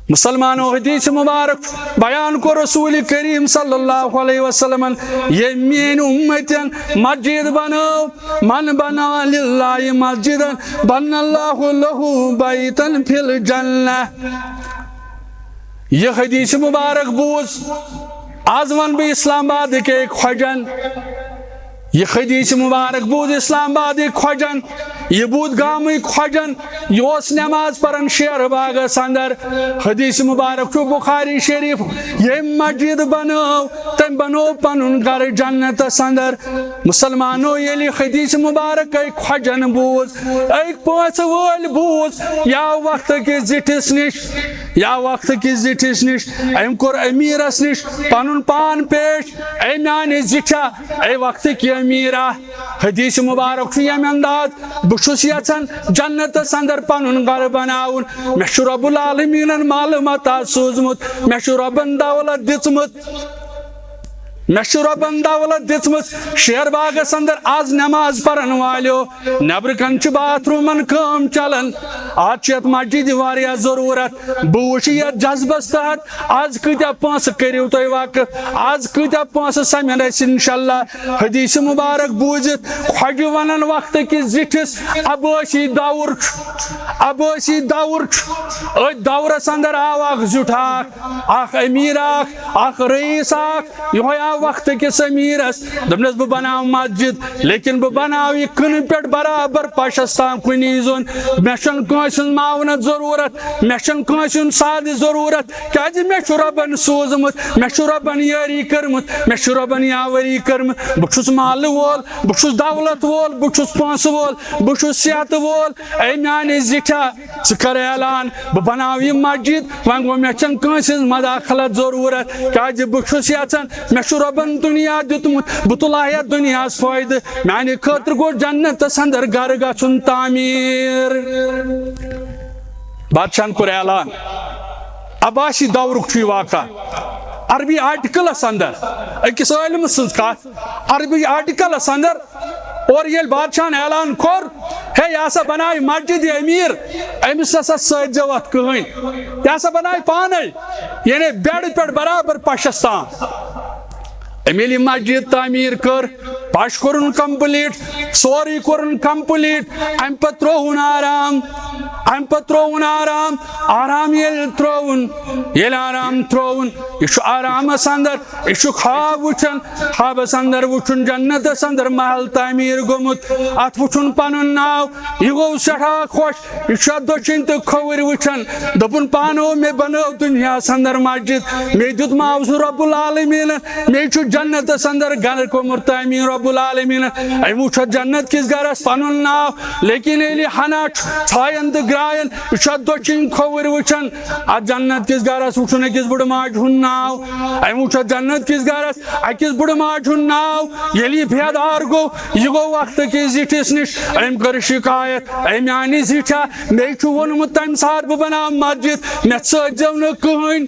مسلمانو، حدیث مبارک بیان کوٚر رسول کریم صلی اللہ علیہ وسلمن، ییٚمۍ میٲنۍ اُمتن مسجد بنٲو، "من بنا للہ مسجدا بنى الله له بيتا في الجنة۔" یہِ حدیث مبارک بوٗز، آز ونہٕ بہٕ اسلام آبادٕکۍ أکۍ خۄجن۔ یہِ حدیث مبارک بوٗز اسلام آبادٕکۍ خۄجن، یہِ بوٗز گامٕکۍ خۄجن۔ یہِ اوس نٮ۪ماز پران شیر باغس اندر۔ حدیث مبارک چھُ بخاری شریف، ییٚمۍ مسجد بنٲو، تٔمۍ بنوو پنُن گرٕ جنتس اندر۔ مسلمانو، ییٚلہِ حدیث مبارک أکۍ خۄجن بوٗز، أکۍ پونٛسہٕ وٲلۍ بوٗز، یا وقتہٕ کِس زِٹھِس نِش، یا وقتہٕ کِس زِٹھِس نِش، أمۍ کوٚر أمیٖرس نِش پنُن پان پیش، "اے میانہِ زِٹھا، اے وقتہٕ کہِ أمیٖرا۔" حدیث مبارک چھُ ییٚمہِ انداز، بہٕ چھُس یژھان جنتس اندر پنُن گرٕ بناوُن۔ مےٚ چھُ رب العالمیٖنن مال متاع سوٗزمُت، مےٚ چھُ ربن دولت دِژمٕژ، مےٚ چھُ ربن دولت دِژمٕژ۔ شیر باغس اندر آز نماز پرن والیو، نیبرٕ کنہِ چھُ باتھ روٗمن کٲم چلان۔ آز چھِ یتھ مسجدِ واریاہ ضروٗرت۔ بہٕ وٕچھٕ یتھ جذبس تحت آز کۭتیاہ پونٛسہٕ کٔرِو تُہۍ وقف، آز کۭتیاہ پونٛسہٕ سمن اسہِ انشاءاللہ۔ حدیث مبارک بوٗزِتھ خۄجہِ ونان وقتہٕ کِس زِٹھِس، عبٲسی دور چھُ، عبٲسی دور چھُ۔ أتھۍ دورس اندر آو اکھ زیُٹھ اکھ، اکھ امیر اکھ، اکھ رئیس اکھ، یہوے آو وقتہٕ کِس امیرس۔ دوٚپنس، "بہٕ بناو مسجد، لیکن بہٕ بناو یہِ کٕنہٕ پٮ۪ٹھ برابر پشس تام کُنی زوٚن۔ مےٚ چھنہٕ کٲنٛسہِ ہٕنٛز معاونت ضروٗرت، مےٚ چھنہٕ کٲنٛسہِ ہُنٛد ساز ضروٗرت، کیازِ مےٚ چھُ رۄبن سوٗزمُت، مےٚ چھُ رۄبن یٲری کٔرمٕژ، مےٚ چھُ رۄبن یاوری کٔرمٕژ۔ بہٕ چھُس مالہٕ وول، بہٕ چھُس دولت وول، بہٕ چھُس پونٛسہٕ وول، بہٕ چھُس صحتہٕ وول۔ اے میانہِ زِٹھا، ژٕ کر اعلان، بہٕ بناو یہِ مسجد۔ وۄنۍ گوٚو، مےٚ چھنہٕ کٲنٛسہِ ہٕنٛز مداخلت ضروٗرت، کیازِ بہٕ چھُس یژھان، مےٚ چھُ رۄبن دُنیا دیُتمُت، بہٕ تُلہٕ ہا یتھ دُنیاہس فٲیدٕ۔ میانہِ خٲطرٕ گوٚو جنتس اندر گرٕ گژھُن تعمیٖر۔" بادشاہن کوٚر اعلان، عباسی دورُک چھُ یہِ واقعہ۔ عربی آرٹیکلس اندر أکِس عٲلمہٕ سٕنٛز کتھ، عربی آرٹیکلس اندر۔ اور ییٚلہِ بادشاہن اعلان کوٚر، "ہے، یہِ ہسا بنایہِ مسجد امیر، أمِس نسا سۭتۍ زیو اتھ کٕہٕنۍ، یہِ ہسا بنایہِ پانے، یعنی بیڈٕ پٮ۪ٹھ برابر پشس تام۔" أمۍ ییٚلہِ یہِ مسجد تعمیٖر کٔر، پش کوٚرُن complete، سورُے کوٚرُن complete، امہِ پتہٕ ترٛووُن آرام، امہِ پتہٕ ترٛووُن آرام۔ آرام ییٚلہِ ترٛووُن، ییٚلہِ آرام ترٛووُن، یہِ چھُ آرامس اندر، یہِ چھُ خواب وٕچھان، خوابس اندر وٕچھُن جنتس اندر محل تعمیٖر گوٚمُت، اتھ وٕچھُن پنُن ناو، یہِ گوٚو سٮ۪ٹھاہ خۄش۔ یہِ چھُ اتھ دٔچھِنۍ تہٕ کھووٕرۍ وٕچھان، دوٚپُن، "پانہٕ ہو مےٚ بنٲو دُنیاہس اندر مسجد، مےٚ دیُت معاوضہٕ رب العالمیٖنن، مےٚ چھُ جنتس اندر گرٕ کوٚرمُت تعمیٖر رب العالمیٖنن۔" أمۍ وٕچھ اتھ جنت کِس گرس پنُن ناو، لیکن ییٚلہِ ہنا چھُ ژھاین تہٕ گراین، یہِ چھُ اتھ دٔچھِنۍ کھووٕرۍ وٕچھان، اتھ جنت کِس گرس وٕچھُن أکِس بٕڑٕ ماجہِ ہُنٛد ناو۔ أمۍ وٕچھ اتھ جنت کِس گرس أکِس بٕڑٕ ماجہِ ہُنٛد ناو۔ ییٚلہِ یہِ بیدار گوٚو، یہِ گوٚو وقتہٕ کِس زِٹھِس نِش۔ أمۍ کٔر شکایت، "اے میانہِ زِٹھا، مےٚ چھُ ووٚنمُت تمہِ ساتہٕ بہٕ بناوٕ مسجد، مےٚ ژٲجزیو نہٕ کٕہٕنۍ،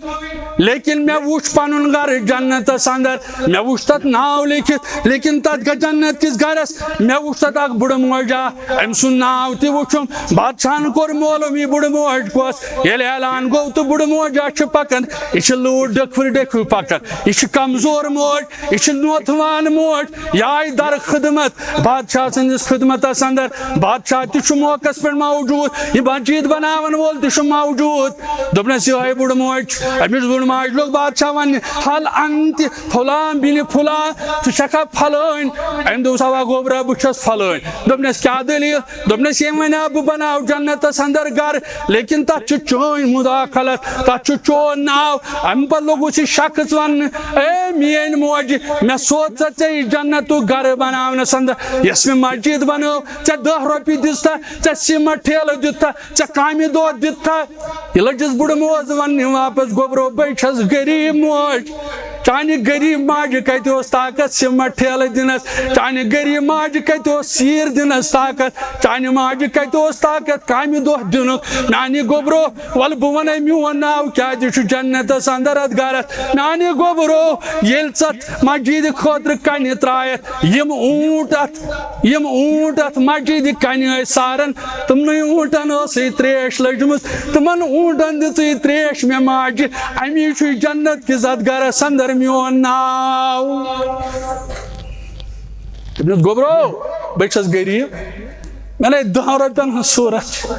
لیکن مےٚ وُچھ پنُن گرٕ جنتس اندر، مےٚ وُچھ تَتھ ناو لیکھِتھ، لیکن تَتھ گژھِ جنت کِس گرس۔ مےٚ وُچھ تَتھ اکھ بُڑٕ موج اکھ، أمۍ سُنٛد ناو تہِ وُچھُم۔ بادشاہن کوٚر معلوم، یہِ بُڑٕ موج کۄس۔ ییٚلہِ اعلان گوٚو تہٕ بُڑٕ موج اکھ چھِ پکان، یہِ چھِ لوٗٹھ ڈٔکھوٕرۍ ڈٔکھوٕرۍ پکان، یہِ چھِ کمزور موج، یہِ چھِ نوتھوان موج، یہِ آیہِ در خدمت بادشاہ سٕنٛدِس خدمتس اندر۔ بادشاہ تہِ چھُ موقعس پٮ۪ٹھ موجود، یہِ مسجد بناون وول تہِ چھُ موجود۔ دوٚپنس، یِہوٚے بُڑٕ موج۔ أمِس بُڑٕ ماجہِ لوٚگ بادشاہ وننہِ، ہل انت فلان بن فلان، ژٕ چھکھا فلٲنۍ؟ أمۍ دوٚپُس، اوا گوٚبرا، بہٕ چھَس فلٲنۍ۔ دوٚپنس، کیٛاہ دٔلیٖل؟ دوٚپنس، ییٚمۍ وَنیٛاو بہٕ بناو جنتس اندر گرٕ، لیکن تتھ چھِ چٲنۍ مداخلت، تتھ چھُ چون ناو۔ امہِ پتہٕ لوٚگُس یہِ شخص وننہٕ، اے میٲنۍ موجہِ، مےٚ سوز ژےٚ ژےٚ یہِ جنتُک گرٕ بناونس اندر، یۄس مےٚ مسجد بنٲو، ژےٚ دہ رۄپیہِ دِژتھا، ژےٚ سیمٹ ٹھیلہٕ دیُتتھا، ژےٚ کامہِ دۄہ دیُتتھا؟ یہِ لٔجِس بُڑٕ موج وننہِ واپس، گوٚبرو، بے چھَس غریب موج۔ چانہِ غریب ماجہِ کتہِ اوس طاقت سیمٹ ٹھیلہٕ دِنس؟ چانہِ غریب ماجہِ کتہِ اوس سیٖر دِنس طاقت؟ چانہِ ماجہِ کتہِ اوس طاقت کامہِ دۄہ دِنُک؟ میانہِ گوٚبرو، ولہٕ بہٕ ونے میون ناو کیازِ چھُ جنتس اندر اتھ گرس۔ میانہِ گوٚبرو، ییٚلہِ ژٕ اتھ مسجد خٲطرٕ کنہِ ترایتھ، یِم اوٗنٹ اتھ، یِم اوٗنٹ اتھ مسجد کنہِ ٲسۍ ساران، تِمنٕے اوٗنٹن ٲسٕے تریش لٔجمٕژ، تِمن اوٗنٹن دِژٕے تریش مےٚ ماجہِ، امی چھُے جنت کِس اتھ گرس اندر میون ناو۔ دوٚپنس، گوٚبرو، بہٕ چھَس غریٖب، مےٚ نے دَہَن رۄپیَن ہٕنٛز صوٗرت چھِ،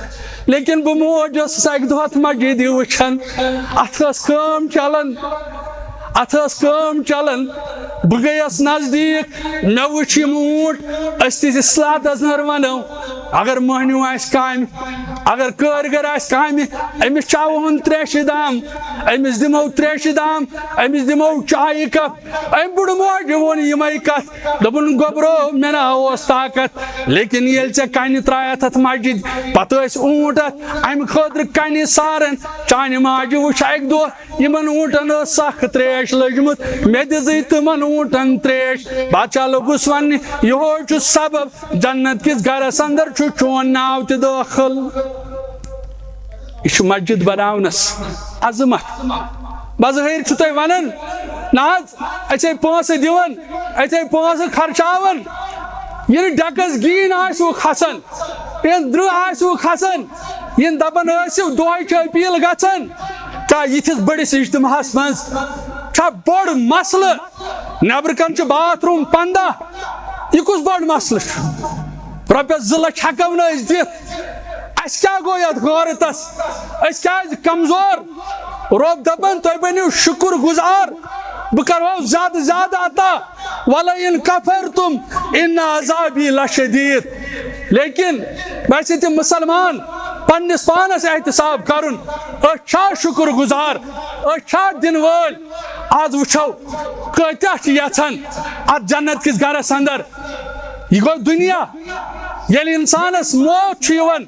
لیکن بہٕ موج ٲسٕس اَکہِ دۄہ اَتھ مسجدِ وٕچھان، اَتھ ٲس کٲم چلان، اَتھ ٲس کٲم چلان۔ بہٕ گٔیَس نزدیٖک، مےٚ وٕچھ یِم اوٗنٹ، أسۍ تہِ چھِ اصلاحاتس نر ونو، اگر مٔہنیوٗ آسہِ کامہِ، اگر کٲرۍ گر آسہِ کامہِ، أمِس چاوہون تریشہِ دام، أمِس دِمو تریشہِ دام، أمِس دِمو چایہِ کپ۔ أمۍ بُڑٕ ماجہِ ووٚن یِمے کتھ، دوٚپُن، گوٚبرو، مےٚ نہ اوس طاقت، لیکن ییٚلہِ ژےٚ کنہِ ترایتھ اتھ مسجد، پتہٕ ٲسۍ اوٗنٹ اتھ، امہِ خٲطرٕ کنہِ سارن۔ چانہِ ماجہِ وٕچھ اکہِ دۄہ یِمن اوٗنٹن ٲس سخ تریش لٔجمٕژ، مےٚ دِژٕے تِمن اوٗنٹن تریش۔ بادشاہ لوٚگُس وننہِ، یِہوے چھُ سبب جنت کِس گرس اندر چھُ چون ناو تہِ دٲخل۔ یہِ چھُ مسجد بناونس عظمت۔ بظٲہِر چھُ تۄہہِ ونان، نہ حظ، أسۍ ہے پونٛسہٕ دِوان، أسۍ ہے پونٛسہٕ خرچاوان۔ ییٚلہِ ڈیکس گیٖن آسِوٕ کھسان، ییٚلہِ درٕہ آسِوٕ کھسان، ییٚلہِ دپان ٲسِو دۄہے چھِ اپیل گژھان، کیٛاہ یِتھِس بٔڑِس اجتماعس منٛز چھا بوٚڑ مسلہٕ؟ نیبرٕ کنہِ چھُ باتھ روم پنٛداہ، یہِ کُس بوٚڑ مسلہٕ چھُ؟ رۄپیس زٕ لچھ ہٮ۪کو نہٕ أسۍ دِتھ۔ اسہِ کیٛاہ گوٚو یتھ غٲرتس؟ أسۍ کیٛازِ کمزور؟ رۄب دپان، تُہۍ بٔنِو شُکر گُزار، بہٕ کرہو زیادٕ زیادٕ عطا۔ ولئن کفرتم ان عذابی لشدید۔ لیکن ویسے تہِ مسلمان پننِس پانس احتساب کرُن، أسۍ چھا شُکر گُزار، أسۍ چھا دِنہٕ وٲلۍ؟ آز وٕچھو کۭتیاہ چھِ یژھان اتھ جنت کِس گرس اندر۔ یہِ گوٚو دُنیا۔ ییٚلہِ انسانس موت چھُ یِوان،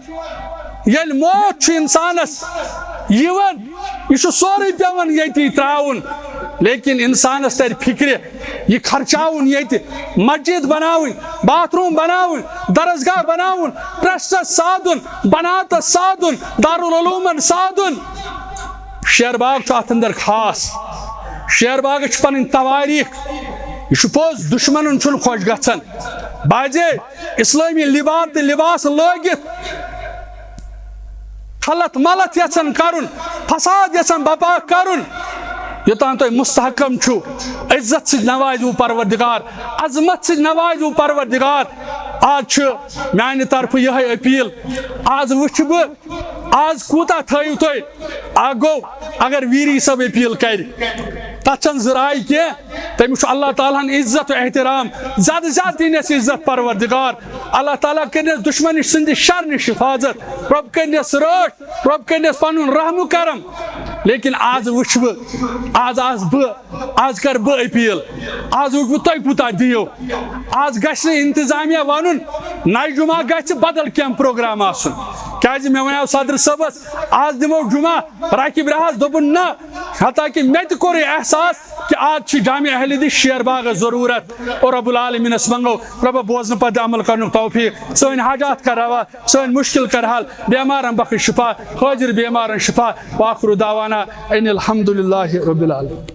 ییٚلہِ موت چھُ انسانس یِوان، یہِ چھُ سورُے پٮ۪وان ییٚتی ترٛاوُن۔ لیکن انسانس ترِ فکرِ، یہِ خرچاوُن ییٚتہِ، مسجد بناوٕنۍ، باتھ روم بناوٕنۍ، درسگاہ بناوُن، ٹرسٹس سادُن، بناتس سادُن، دارالعلومن سادُن۔ شیر باغ چھُ اتھ اندر خاص۔ شیر باغس چھِ پنٕنۍ تواریٖخ۔ یہِ چھُ پوٚز، دُشمنن چھُنہٕ خۄش گژھان۔ بعضے اسلٲمی لباس تہٕ لباس لٲگِتھ خلط ملط یژھان کرُن، فساد یژھان بپا کرُن۔ یوٚتام تۄہہِ مستحکم چھُ، عزت سۭتۍ نوازِو پروردگار، عظمت سۭتۍ نوازِو پروردگار۔ آز چھُ میانہِ طرفہٕ یِہوٚے اپیل۔ آز وٕچھِ بہٕ، آز کوٗتاہ تھٲیِو تُہۍ؟ اکھ گوٚو، اگر ویری صٲب اپیل کرِ، تتھ چھنہٕ زٕ راے کینٛہہ۔ تٔمِس چھُ اللہ تعالیٰ ہن عزت و احترام، زیادٕ زیادٕ دِنس عزت پروردگار۔ اللہ تعالیٰ کٔرنس دُشمنی سٕنٛدِ شر نِش حفاظت۔ رۄب کٔرنس رٲچھ، رۄب کٔرنس پنُن رحم و کرم۔ لیکن آز وٕچھ بہٕ، آز آس بہٕ، آز کر بہٕ اپیل۔ آز وٕچھ بہٕ تُہۍ کوٗتاہ دِیِو۔ آز گژھِ نہٕ انتظامیہ ونُن، نَیہِ جمعہ گژھِ بدل کینٛہہ پروگرام آسُن۔ کیازِ مےٚ ونیو صدر صٲبس، آز دِمو جمعہ راقب رہاس۔ دوٚپُن، نہ، حتیٰ کہ مےٚ تہِ کوٚر یہِ احساس کہ آز چھِ جامع اہل حدیث شیر باغس ضروٗرت۔ اور رب العالمینس منٛگو، رۄبہ، بوزنہٕ پتہٕ عمل کرنُک توفیق، سٲنۍ حاجات کر روا، سٲنۍ مشکل کر حل، بیمارن بخش شفا، حٲضِر بیمارن شفا۔ وآخر دعوانا ان الحمد للہ رب العالمین۔